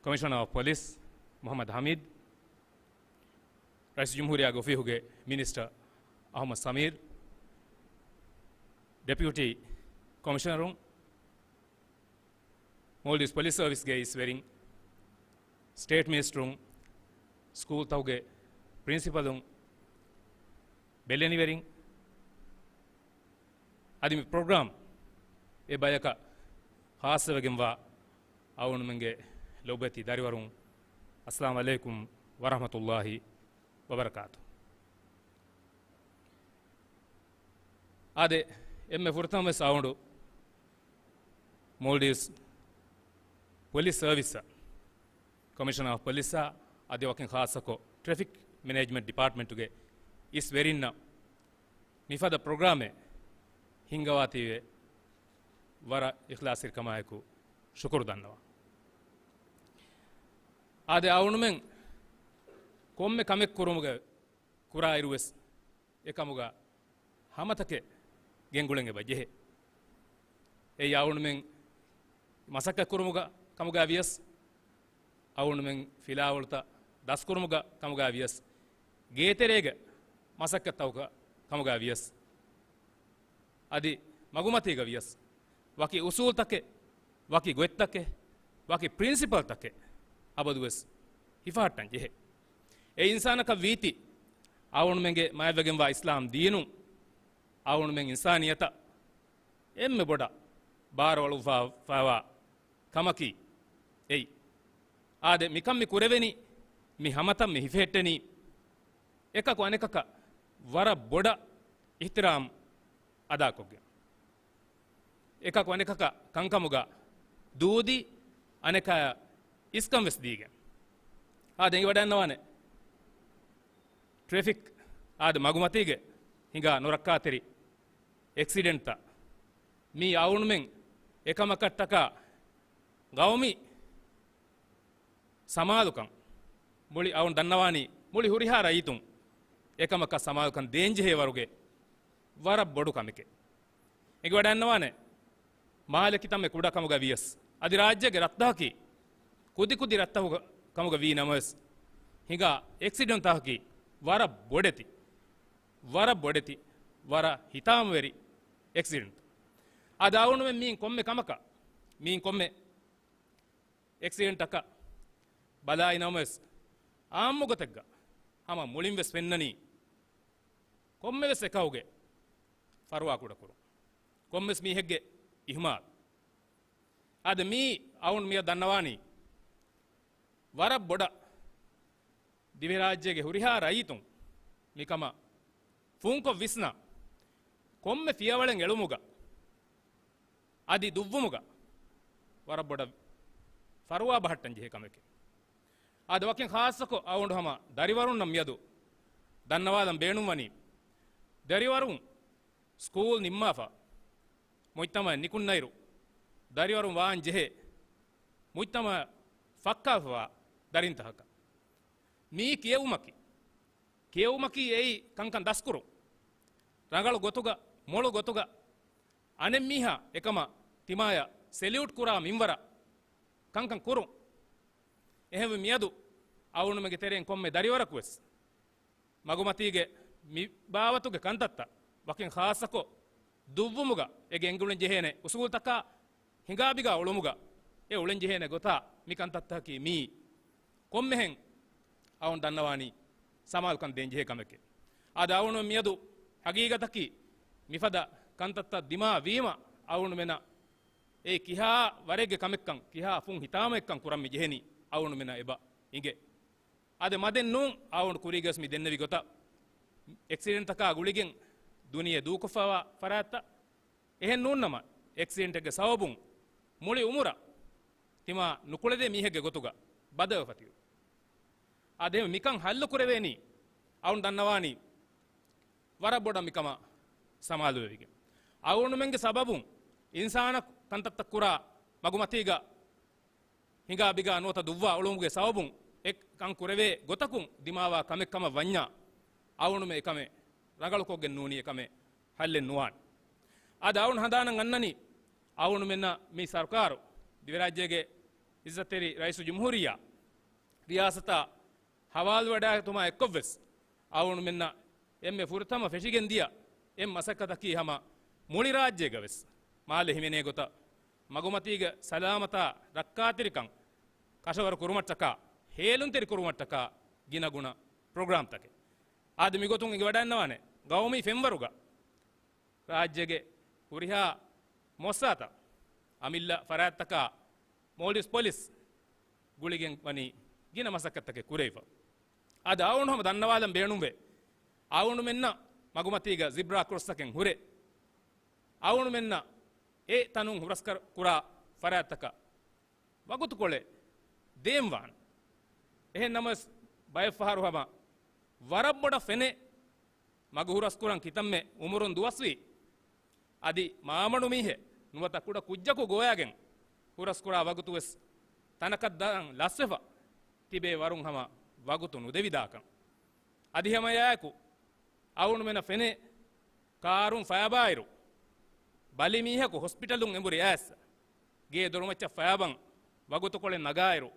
ކޮމިޝަނަރ އޮފް ޕޮލިސް މުޙައްމަދު ޙަމީދު، ރައީސުލްޖުމްހޫރިއްޔާގެ އޮފީހުގެ މިނިސްޓަރ އަޙްމަދު ސަމީރު، ޑެޕިއުޓީ ކޮމިޝަނަރުން، މޯލްޑިވްސް ޕޮލިސް ސަރވިސްގެ އިސްވެރިން، ސްޓޭޓް މިނިސްޓަރުން، ސްކޫލްތަކުގެ ޕްރިންސިޕަލުން، ބެލެނިވެރިން، އަދި މި ޕްރޮގްރާމް އެ ބަޔަކަށް ޚާއްޞަވެގެންވާ އަޅުގަނޑުމެންގެ ލޮބުވެތި ދަރިވަރުން، އައްސަލާމު ޢަލައިކުމް ވަރަޙްމަތުﷲ ވަބަރަކާތު. އާދެ، އެންމެ ފުރަތަމަވެސް އަޅުގަނޑު މޯލްޑިވްސް ޕޮލިސް ސަރވިސްއަށް، ކޮމިޝަނަރ އޮފް ޕޮލިސްއާ އަދި ވަކިން ޚާއްޞަކޮށް ޓްރެފިކް މެނޭޖްމަންޓް ޑިޕާޓްމަންޓުގެ އިސް ވެރިންނަށް މިފަދަ ޕްރޮގްރާމެއް ހިންގަވާތީވެ ވަރަށް އިޚްލާޞްތެރިކަމާއެކު ޝުކުރު ދަންނަވަން. އާދެ، އަޅުގަނޑުމެން ކޮންމެ ކަމެއް ކުރުމުގެ ކުރާއިރުވެސް އެކަމުގަ ހަމަތަކެއް ގެންގުޅެން އެބަ ޖެހޭ. އެއީ އަޅުގަނޑުމެން މަސައްކަތް ކުރުމުގަ ކަމުގަ ވިޔަސް، އަޅުގަނޑުމެން ފިލާވަޅުތައް ދަސްކުރުމުގަ ކަމުގަ ވިޔަސް، ގޭތެރޭގެ މަސައްކަތްތަކުގަ ކަމުގަ ވިޔަސް، އަދި މަގުމަތީގަ ވިޔަސް، ވަކި އުސޫލްތަކެއް، ވަކި ގޮތްތަކެއް، ވަކި ޕްރިންސިޕަލްތަކެއް އަބަދުވެސް ހިފަހައްޓަން ޖެހޭ. އެ އިންސާނަކަށް ވީތީ، އަޅުގަނޑުމެންގެ މާތްވެގެންވާ އިސްލާމް ދީނުން އަޅުގަނޑުމެން އިންސާނިއްޔަތަށް އެންމެ ބޮޑަށް ބާރުއަޅުއްވާފައިވާ ކަމަކީ އެއީ. އާދެ، މިކަން މި ކުރެވެނީ، މި ހަމަތައް މި ހިފެހެއްޓެނީ، އެކަކު އަނެކަކަށް ވަރަށް ބޮޑަށް އިޙްތިރާމް އަދާކޮށްގެން. އެކަކު އަނެކަކަށް ކަންކަމުގަ ދޫދީ، އަނެކާޔަށް އިސްކަން ވެސް ދީގެން. އާދެ، އެނގިވަޑައިގަންނަވާނެ، ޓްރެފިކް އާދެ، މަގުމަތީގެ ހިނގާ ނުރައްކާތެރި އެކްސިޑެންޓްތައް މީ އަޅުގަނޑުމެން އެކަމަކަށްޓަކާ ގައުމީ ސަމާލުކަން މުޅި އަވަން ދަންނަވާނީ މުޅި ހުރިހާ ރައްޔިތުން އެކަމަކަށް ސަމާލުކަން ދޭންޖެހޭ ވަރުގެ ވަރަށް ބޮޑު ކަމެކޭ. އެނގިވަޑައިންނަވާނެ މާލެ ކިތަންމެ ކުޑަ ކަމުގަ ވިޔަސް، އަދި ރާއްޖޭގެ ރަށްތަކަކީ ކުދިކުދި ރަށްތަކުގަ ކަމުގަ ވީ ނަމަވެސް، ހިނގާ އެކްސިޑެންޓްތަކަކީ ވަރަށް ބޮޑެތި، ވަރަށް ބޮޑެތި، ވަރަށް ހިތާމަވެރި އެކްސިޑެންޓް. އަދި އަވަނުމެން މީން ކޮންމެ ކަމަކަށް، މީން ކޮންމެ އެކްސިޑެންޓަކަށް ބަލާއި ނަމަވެސް، އާއްމު ގޮތެއްގަ ހަމަ މުޅިން ވެސް ފެންނަނީ ކޮންމެވެސް އެކަކުގެ ފަރުވާ ކުޑަކުރުން، ކޮންމެސް މީހެއްގެ އިހުމާލު. އަދި މީ އަވަން މިއަދު ދަންނަވާނީ ވަރަށް ބޮޑަށް ދިވެހިރާއްޖޭގެ ހުރިހާ ރައްޔިތުން މިކަމަށް ފުންކޮށް ވިސްނާ، ކޮންމެ ފިޔަވަޅެއް އެޅުމުގަ އަދި ދުއްވުމުގަ ވަރަށް ބޮޑަށް ފަރުވާ ބަހައްޓަން ޖެހޭ ކަމެކޭ. އަދި ވަކިން ޚާއްޞަކޮށް އަވަނޑު ހަމަ ދަރިވަރުންނަށް މިއަދު ދަންނަވާލަން ބޭނުންވަނީ، ދަރިވަރުން ސްކޫލް ނިންމާފަ މުޖްތަމައަށް ނިކުންނައިރު، ދަރިވަރުން ވާން ޖެހޭ މުޖްތަމައަށް ފައްކާފަވާ ދަރިންތަކަކަށް. މީ ކިޔެވުމަކީ، ކިޔެވުމަކީ އެއީ ކަންކަން ދަސްކުރުން. ރަނގަޅު ގޮތުގަ، މޮޅު ގޮތުގަ އަނެއްމީހާ އެކަމަށް ތިމާޔަށް ސެލިއުޓް ކުރާ މިންވަރަށް ކަންކަން ކުރުން. އެހެންވެ، މިއަދު އަވަނުމެންގެ ތެރެއިން ކޮންމެ ދަރިވަރަކުވެސް މަގުމަތީގެ މި ބާވަތުގެ ކަންތައްތައް، ވަކިން ޚާއްޞަކޮށް ދުއްވުމުގަ އޭގެ އެނގުޅެން ޖެހޭނެ އުސޫލްތަކާ ހިނގާބިގާ އުޅުމުގަ އެ އުޅެން ޖެހޭނެ ގޮތާ މި ކަންތައްތަކަކީ މިއީ. ކޮންމެހެން އަވަން ދަންނަވާނީ ސަމާލުކަން ދޭން ޖެހޭ ކަމެކޭ. އަދި އަވަނު މިއަދު ހަގީގަތަކީ މިފަދަ ކަންތައްތައް ދިމާ ވީމަ އަވަނުމެނަށް އެ ކިހާ ވަރެއްގެ ކަމެއްކަން، ކިހާ ފުން ހިތާމައެއްކަން ކުރަން މި ޖެހެނީ އަވަނުމެނަށް އެބަ އިނގޭ. އަދި މަދެއް ނޫން، އަވަން ކުރީގަސް މި ދެންނެވި ގޮތަށް، އެކްސިޑެންޓްތަކާ ގުޅިގެން ދުނިޔެ ދޫކޮށްފަވާ ފަރާތްތައް. އެހެން ނޫންނަމަ، އެކްސިޑެންޓެއްގެ ސަބަބުން މުޅި އުމުރަށް ތިމާ ނުކުޅެދޭ މީހެއްގެ ގޮތުގަ ބަދަވެފަ ތިއުޅެނީ. އަދި މިކަން ހައްލު ކުރެވޭނީ، އަވަން ދަންނަވާނީ ވަރަށް ބޮޑަށް މިކަމަށް ސަމާލުވެވިގެން. އަވަނުމެންގެ ސަބަބުން އިންސާނަކު ކަންތައްތައް ކުރާ މަގުމަތީގަ ހިނގާ ބިގާ ނުވަތަ ދުއްވާ އުޅުމުގެ ސަބަބުން އެ ކަން ކުރެވޭ ގޮތަކުން ދިމާވާ ކަމެއް ކަމަށް ވަންޏާ، އަވަނުމެން އެކަމެއް ރަނގަޅުކޮށްގެން ނޫނީ އެކަމެއް ހައްލެއް ނުވާނެ. އަދި އަވަން ހަނދާނަށް އަންނަނީ، އަވަނުމެންނަށް މި ސަރުކާރު، ދިވެރާއްޖޭގެ އިއްޒަތްތެރި ރައީސުލްޖުމްހޫރިއްޔާ ރިޔާސަތާ ހަވާލުވެވަޑައިގަތުމާ އެއްކޮށްވެސް، އަވަނުމެންނަށް އެންމެ ފުރަތަމަ ފެށިގެން ދިޔަ އެއް މަސައްކަތަކީ ހަމަ މުޅި ރާއްޖޭގަވެސް މާލެ ހިމެނޭ ގޮތަށް މަގުމަތީގެ ސަލާމަތާ ރައްކާތެރިކަން ކަށަވަރު ކުރުމަށްޓަކާ، ހޭލުންތެރި ކުރުމަށްޓަކާ ގިނަގުނަ ޕްރޮގްރާމްތަކެއް. އަދި މިގޮތުން އެނގިވަޑައިންނަވާނެ ގައުމީ ފެންވަރުގަ ރާއްޖޭގެ ހުރިހާ މުއައްސާތައް އަމިއްލަ ފަރާތްތަކާ މޯލްޑިވްސް ޕޮލިސް ގުޅިގެން ވަނީ ގިނަ މަސައްކަތްތަކެއް ކުރެވިފަ. އަދި އަވަނު ހަމަ ދަންނަވާލަން ބޭނުންވޭ، އަވަނުމެންނަށް މަގުމަތީގަ ޒިބްރާ ކްރޮސްތަކެއް ހުރޭ، އަވަނުމެންނަށް އެ ތަނުން ހުރަސްކަރު ކުރާ ފަރާތްތަކަށް ވަގުތުކޮޅެއް ދޭންވާނެ. އެހެން ނަމަވެސް، ބައެއްފަހަރު ހަމަ ވަރަށް ބޮޑަށް ފެނޭ، މަގު ހުރަސްކުރަން ކިތަންމެ އުމުރުން ދުވަސްވީ، އަދި މާމަޑު މީހެއް ނުވަތަ ކުޑަ ކުއްޖަކު ގޮވައިގެން ހުރަސްކުރާ ވަގުތުވެސް ތަނަކަށް ދާން ލަސްވެފަ ތިބޭ ވަރުން ހަމަ ވަގުތު ނުދެވިދާކަން. އަދި ހަމަ އެއާއެކު އަވަނުމެނަށް ފެނޭ، ކާރުން ފަޔަބާއިރު، ބަލި މީހަކު ހޮސްޕިޓަލުން އެނބުރި އައިސް، ގޭ ދޮރުމައްޗަށް ފަޔަބަން ވަގުތުކޮޅެއް ނަގާއިރު،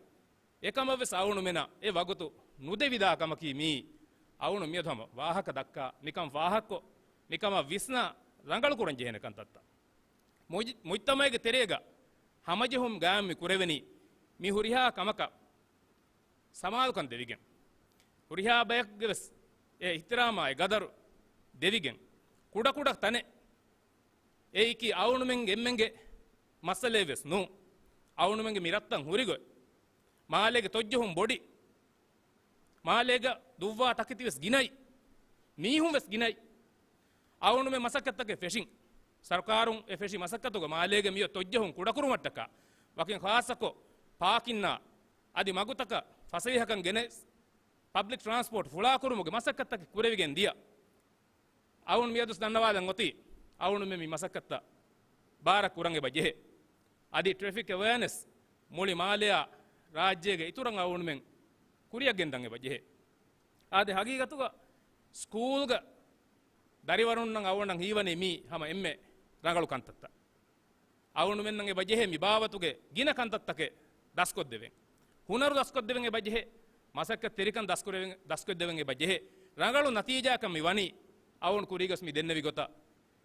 އެކަމަށްވެސް އަވަނުމެނަށް އެ ވަގުތު ނުދެވިދާ ކަމަކީ މީ އަވަނު މިއަދު ހަމަ ވާހަކަ ދައްކާ، މިކަން ފާހަގަކޮށް، މިކަމަށް ވިސްނާ ރަނގަޅުކުރަން ޖެހޭނެ ކަންތައްތައް. މުޖް-، މުޖްތަމައިގެ ތެރޭގަ ހަމަޖެހުން ގާއިމް މި ކުރެވެނީ މި ހުރިހާ ކަމަކަށް ސަމާލުކަން ދެވިގެން، ހުރިހާ ބަޔަކުގެ ވެސް އެ އިޙްތިރާމާ އެ ގަދަރު ދެވިގެން، ކުޑަކުޑަ ތަނެއް އެއީކީ އަވަނުމެންގެ އެންމެންގެ މައްސަލައެއް ވެސް ނޫން. އަވަނުމެންގެ މި ރަށްތައް ހުރިގޮތް، މާލޭގެ ތޮއްޖެހުން ބޮޑި، މާލޭގަ ދުއްވާ ތަކެތި ވެސް ގިނައި، މީހުން ވެސް ގިނައި. އަވަނުމެން މަސައްކަތްތަކެއް ފެށިން. ސަރުކާރުން އެ ފެށި މަސައްކަތުގަ މާލޭގެ މިއޮތް ތޮއްޖެހުން ކުޑަކުރުމަށްޓަކާ، ވަކިން ޚާއްޞަކޮށް ޕާކިންނާ އަދި މަގުތަކަށް ފަސޭހަކަން ގެނެސް، ޕަބްލިކް ޓްރާންސްޕޯޓް ފުޅާކުރުމުގެ މަސައްކަތްތަކެއް ކުރެވިގެން ދިޔަ. އަވަނު މިއަދުސް ދަންނަވާލަން އޮތީ، އަވަނުމެން މި މަސައްކަތްތައް ބާރަށް ކުރަން އެބަ ޖެހޭ. އަދި ޓްރެފިކް އެވެއާނެސް މުޅި މާލެއާ ރާއްޖޭގެ އިތުރަށް އަޅުގަނޑުމެން ކުރިއަށް ގެންދަން އެބަ ޖެހޭ. އާދެ، ހަގީގަތުގަ ސްކޫލްގަ ދަރިވަރުންނަށް އަޅުގަނޑަށް ހީވަނީ މީ ހަމަ އެންމެ ރަނގަޅު ކަންތައްތައް. އަޅުގަނޑުމެންނަށް އެބަ ޖެހޭ މި ބާވަތުގެ ގިނަ ކަންތައްތަކެއް ދަސްކޮށްދެވެން. ހުނަރު ދަސްކޮށްދެވެން އެބަ ޖެހޭ، މަސައްކަތްތެރިކަން ދަސްކުރެވެން، ދަސްކޮށްދެވެން އެބަ ޖެހޭ. ރަނގަޅު ނަތީޖާއަކަށް މި ވަނީ، އަޅުގަނޑު ކުރީގަސް މި ދެންނެވި ގޮތަށް،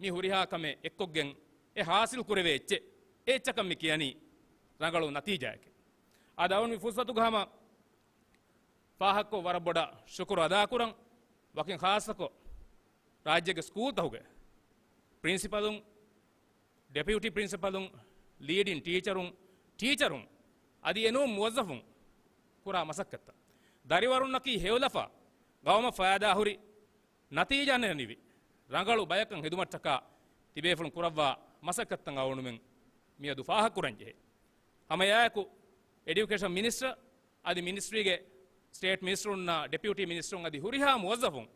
މި ހުރިހާ ކަމެއް އެއްކޮށްގެން އެ ހާސިލް ކުރެވޭ އެއްޗެއް، އެ އެއްޗަކަށް މި ކިޔަނީ ރަނގަޅު ނަތީޖާއެކޭ. އަދި އަޅުގަނޑު މި ފުރުސަތުގަ ހަމަ ފާހަގަކޮށް ވަރަށް ބޮޑަށް ޝުކުރު އަދާކުރަން. ވަކިން ޚާއްޞަކޮށް، ރާއްޖޭގެ ސްކޫލްތަކުގެ ޕްރިންސިޕަލުން، ޑެޕިއުޓީ ޕްރިންސިޕަލުން، ލީޑިން ޓީޗަރުން، ޓީޗަރުން އަދި އެނޫން މުވައްޒަފުން ކުރާ މަސައްކަތްތައް، ދަރިވަރުންނަކީ ހެޔޮލަފާ ގައުމަށް ފައިދާހުރި، ނަތީޖާ ނެރެނިވި، ރަނގަޅު ބަޔަކަށް ހެދުމަށްޓަކާ ތިބޭފުޅުން ކުރައްވާ މަސައްކަތްތައް އަޅުގަނޑުމެން މިއަދު ފާހަގަކުރަން ޖެހޭ. ހަމައެއާއެކު، އެޑިއުކޭޝަން މިނިސްޓަރ އަދި މިނިސްޓްރީގެ ސްޓޭޓް މިނިސްޓަރުންނާ، ޑެޕިއުޓީ މިނިސްޓަރުން އަދި ހުރިހާ މުވައްޒަފުން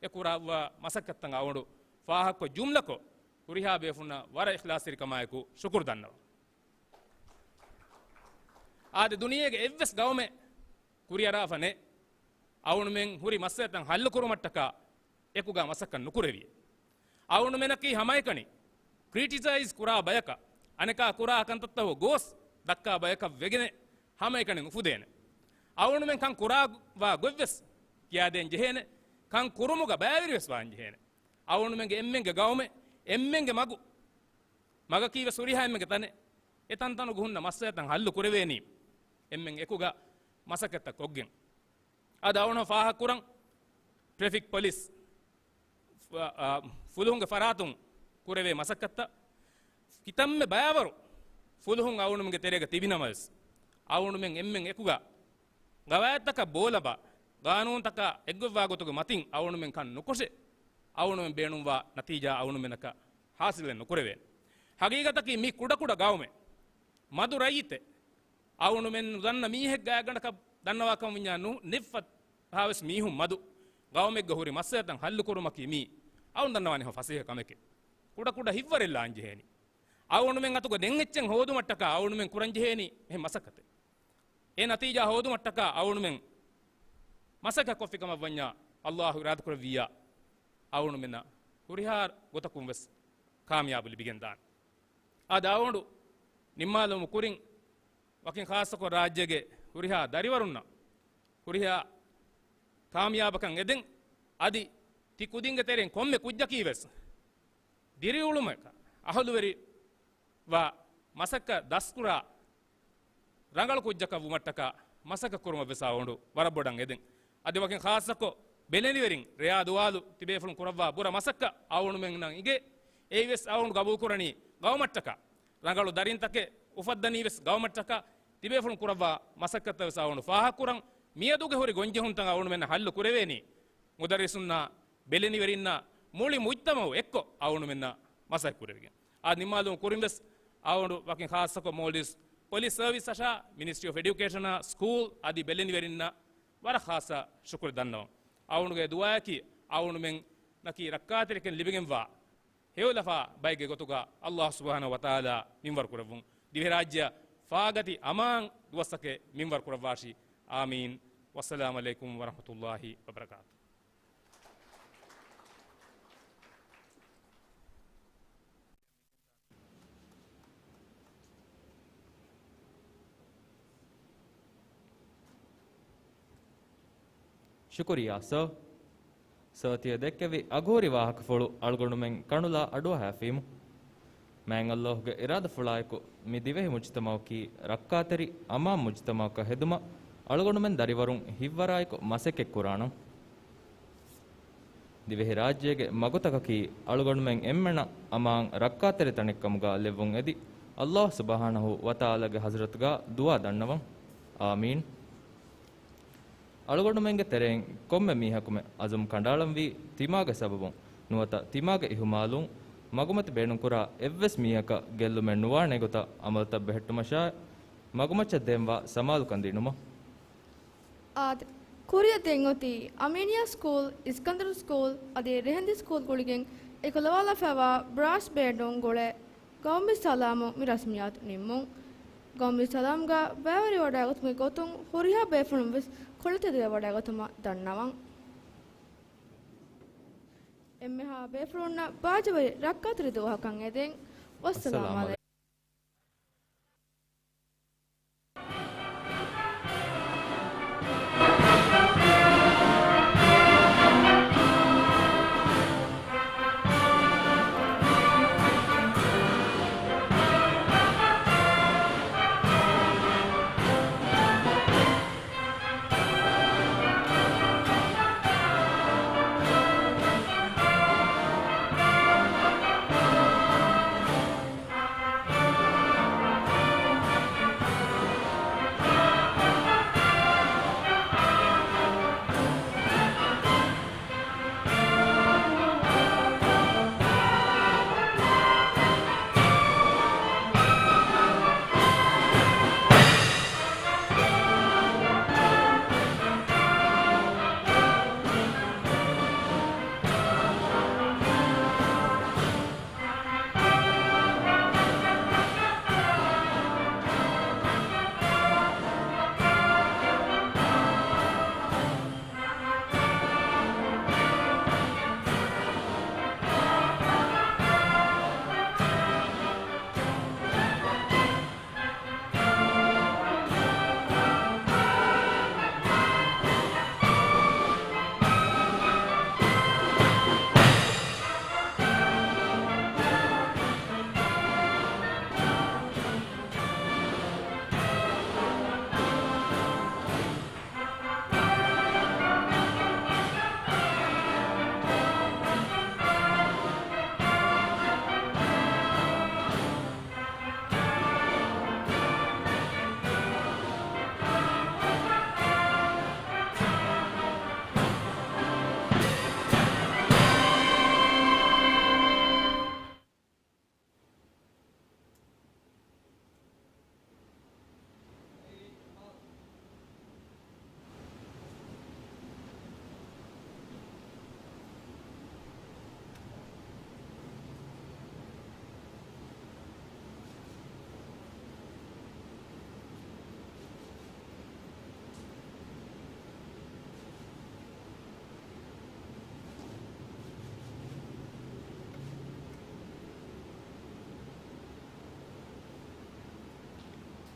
އެ ކުރައްވާ މަސައްކަތްތައް އަޅުގަނޑު ފާހަގަކޮށް، ޖުމްލަކޮށް، ހުރިހާ ބޭފުންނަށް ވަރަށް އިޚްލާޞްތެރިކަމާއެކު ޝުކުރު ދަންނަވަން. އާދެ، ދުނިޔޭގެ އެއްވެސް ގައުމެއް ކުރިއަރާފަ ނެތް. އަޅުގަނޑުމެން ހުރި މައްސަލަތައް ހައްލުކުރުމަށްޓަކާ އެކުގަ މަސައްކަތް ނުކުރެވިއޭ. އަޅުގަނޑުމެންނަކީ ހަމައެކަނި ކްރިޓިސައިޒް ކުރާ ބަޔަކަށް، އަނެކާ ކުރާ ކަންތައްތަކަށް ގޯސް ދައްކާ ބަޔަކަށް ވެގެނެއް ހަމައެކަނި އުފުދޭނެ. އަޅުގަނޑުމެން ކަން ކުރާ ވާ ގޮތްވެސް ކިޔާދޭން ޖެހޭނެ. ކަން ކުރުމުގަ ބައިވެރިވެސް ވާން ޖެހޭނެ. އަޅުގަނޑުމެންގެ އެންމެންގެ ގައުމެއް، އެންމެންގެ މަގު، މަގަކީ ވެސް ހުރިހާ އެންމެންގެ ތަނެއް. އެ ތަންތަނުގަ ހުންނަ މައްސަލަތައް ހައްލު ކުރެވޭނީ އެންމެން އެކުގަ މަސައްކަތްތައް ކޮށްގެން. އަދި އަޅުގަނޑު ފާހަގަކުރަން، ޓްރެފިކް ޕޮލިސް، ފ-، އާ، ފުލުހުންގެ ފަރާތުން ކުރެވޭ މަސައްކަތްތައް، ކިތަންމެ ބަޔަވަރު ފުލުހުން އަޅުގަނޑުމެންގެ ތެރޭގަ ތިބިނަމަވެސް، އަޅުގަނޑުމެން އެންމެން އެކުގަ ގަވާއިދުތަކަށް ބޯލަބާ، ގާނޫނުތަކާ އެއްގޮތްވާ ގޮތުގެ މަތިން އަޅުގަނޑުމެން ކަން ނުކޮށެ، އަޅުގަނޑުމެން ބޭނުންވާ ނަތީޖާ އަޅުގަނޑުމެންނަކަށް ހާސިލެއް ނުކުރެވޭނެ. ހަގީގަތަކީ މީ ކުޑަކުޑަ ގައުމެއް، މަދު ރައްޔިތެއް، އަޅުގަނޑުމެން ނުދަންނަ މީހެއް ގާތްގަނޑަކަށް ދަންނަވާކަމަށް ވިންޏާ ނު-، ނެތްފަ ހާވެސް މީހުން މަދު ގައުމެއްގަ ހުރި މައްސަލަތައް ހައްލުކުރުމަކީ މީ އަޅުން ދަންނަވާނެ ހަމަ ފަސޭހަ ކަމެކޭ. ކުޑަކުޑަ ހިތްވަރެއް ލާން ޖެހޭނީ. އަޅުގަނޑުމެން އަތުގަ ދެން އެއްޗެއް ހޯދުމަށްޓަކާ އަޅުގަނޑުމެން ކުރަން ޖެހޭނީ އެހެން މަސައްކަތެއް. އެ ނަތީޖާ ހޯދުމަށްޓަކާ އަޅުގަނޑުމެން މަސައްކަތް ކޮށްފި ކަމަށް ވަންޏާ، އައްލާހު އިރާދަކުރެއްވިއްޔާ، އަޅުގަނޑުމެންނަށް ހުރިހާ ގޮތަކުން ވެސް ކާމިޔާބު ލިބިގެން ދާނެ. އާދެ، އަޅުގަނޑު ނިންމާލުމުގެ ކުރިން ވަކިން ޚާއްޞަކޮށް ރާއްޖޭގެ ހުރިހާ ދަރިވަރުންނަށް، ހުރިހާ ކާމިޔާބަކަށް އެދެން، އަދި ތި ކުދިންގެ ތެރެއިން ކޮންމެ ކުއްޖަކީ ވެސް ދިރިއުޅުމަކަށް އަހުލުވެރިވާ މަސައްކަތް ދަސްކުރާ ރަނގަޅު ކުއްޖަކަށް ވުމަށްޓަކާ މަސައްކަތް ކުރުމަށް ވެސް އަޅުގަނޑު ވަރަށް ބޮޑަށް އެދެން. އަދި ވަކިން ޚާއްޞަކޮށް ބެލެނިވެރިން ރެޔާ ދުވާލު ތިބޭފުޅުން ކުރައްވާ ބުރަ މަސައްކަތް އަޅުގަނޑުމެންނަށް އިނގޭ. އެއީ ވެސް އަޅުގަނޑު ގަބޫލުކުރަނީ ގައުމަށްޓަކާ. ރަނގަޅު ދަރިންތަކެއް އުފައްދަނީ ވެސް ގައުމަށްޓަކާ. ތިބޭފުޅުން ކުރައްވާ މަސައްކަތަށް ވެސް އަޅުގަނޑު ފާހަގަކުރަން. މިއަދުގެ ހުރި ގޮންޖެހުންތައް އަޅުގަނޑުމެންނަށް ހައްލު ކުރެވޭނީ މުދައްރިސުންނާ ބެލެނިވެރިންނާ މުޅި މުޖްތަމަޢު އެއްކޮށް އަޅުގަނޑުމެންނަށް މަސައްކަތް ކުރެވިގެން. އާ ނިންމާލުމުގެ ކުރިން ވެސް އަޅުގަނޑު ވަކިން ޚާއްޞަކޮށް މޯލްޑިވްސް ޕޮލިސް ސަރވިސް އަށާ، މިނިސްޓްރީ އޮފް އެޑިއުކޭޝަނާ، ސްކޫލް އަދި ބެލެނިވެރިންނަށް ވަރަށް ޚާއްޞަ ޝުކުރު ދަންނަވަން. އަޅުގަނޑުގެ ދުޢާއަކީ އަޅުގަނޑުމެންނަކީ ރައްކާތެރިކަން ލިބިގެންވާ ހެޔޮލަފާ ބައެއްގެ ގޮތުގަ އައްލާހު ސުބްޙާނަހު ވަތަޢާލާ މިންވަރު ކުރެއްވުން. ދިވެހިރާއްޖެއަށް ފާގަތި އަމާން ދުވަސްތަކެއް މިންވަރު ކުރައްވާށި. އާމީން. ވައްސަލާމު ޢަލައިކުމް ވަރަޙްމަތުﷲި ވަބަރަކާތުހު. ޝުކުރިއްޔާ ސާ. ސާ ތިޔަ ދެއްކެވި އަގުހުރި ވާހަކަފުޅު އަޅުގަނޑުމެން ކަނުލާ އަޑުއަހާފީމު. މާތް އައްލާހުގެ އިރާދަފުޅާއެކު މި ދިވެހި މުޖްތަމަޢަކީ ރައްކާތެރި އަމާން މުޖްތަމަޢަކަށް ހެދުމަށް އަޅުގަނޑުމެން ދަރިވަރުން ހިތްވަރާއެކު މަސައްކަތް ކުރާނަން. ދިވެހިރާއްޖޭގެ މަގުތަކަކީ އަޅުގަނޑުމެން އެންމެނަށް އަމާން ރައްކާތެރި ތަނެއްކަމުގަ ލެއްވުން އެދި، އައްލާހު ސުބްޙާނަހު ވަތަޢާލާގެ ޙަޟްރަތުގަ ދުޢާ ދަންނަވަން. އާމީން. އަޅުގަނޑުމެންގެ ތެރެއިން ކޮންމެ މީހަކުމެ އަޒުމް ކަނޑައަޅަންވީ ތިމާގެ ސަބަބުން ނުވަތަ ތިމާގެ އިހުމާލުން މަގުމަތި ބޭނުންކުރާ އެއްވެސް މީހަކަށް ގެއްލުމެއް ނުވާނޭ ގޮތަށް އަމަލުތައް ބެހެއްޓުމަށާއި، މަގުމައްޗަށް ދޭންވާ ސަމާލުކަން ދިނުމަށް. އާދެ، ކުރިއަށް ދެން އޮތީ އަމީނިއްޔާ ސްކޫލް، އިސްކަންދަރު ސްކޫލް އަދި ރެހެންދި ސްކޫލް ގުޅިގެން އެކުލަވާލަފައިވާ ބްރާންޗް ބޭނުން ގުޅޭ ގައުމީ ސަލާމުން މި ރަސްމިއްޔާތު ނިންމުން. ގައުމީ ސަލާމްގަ ބައިވެރިވަޑައިގަތުމުގެ ގޮތުން ހުރިހާ ބޭފުޅުން ވެސް ކޮޅަށް ތެދުވެވަޑައިގަތުމަށް ދަންނަވަން. އެންމެހާ ބޭފުޅުންނަށް ބާޖަވެރި ރައްކާތެރި ދުވަހަކަށް އެދެން. ވައްސަލާމް އަލައިކުމް.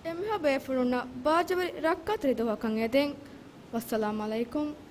އެންމެހާ ބޭފުޅުންނަށް ބާޖަވެރި ރައްކާތެރި ދުވަހަކަށް އެދެން. ވައްސަލާމް އަލައިކުމް.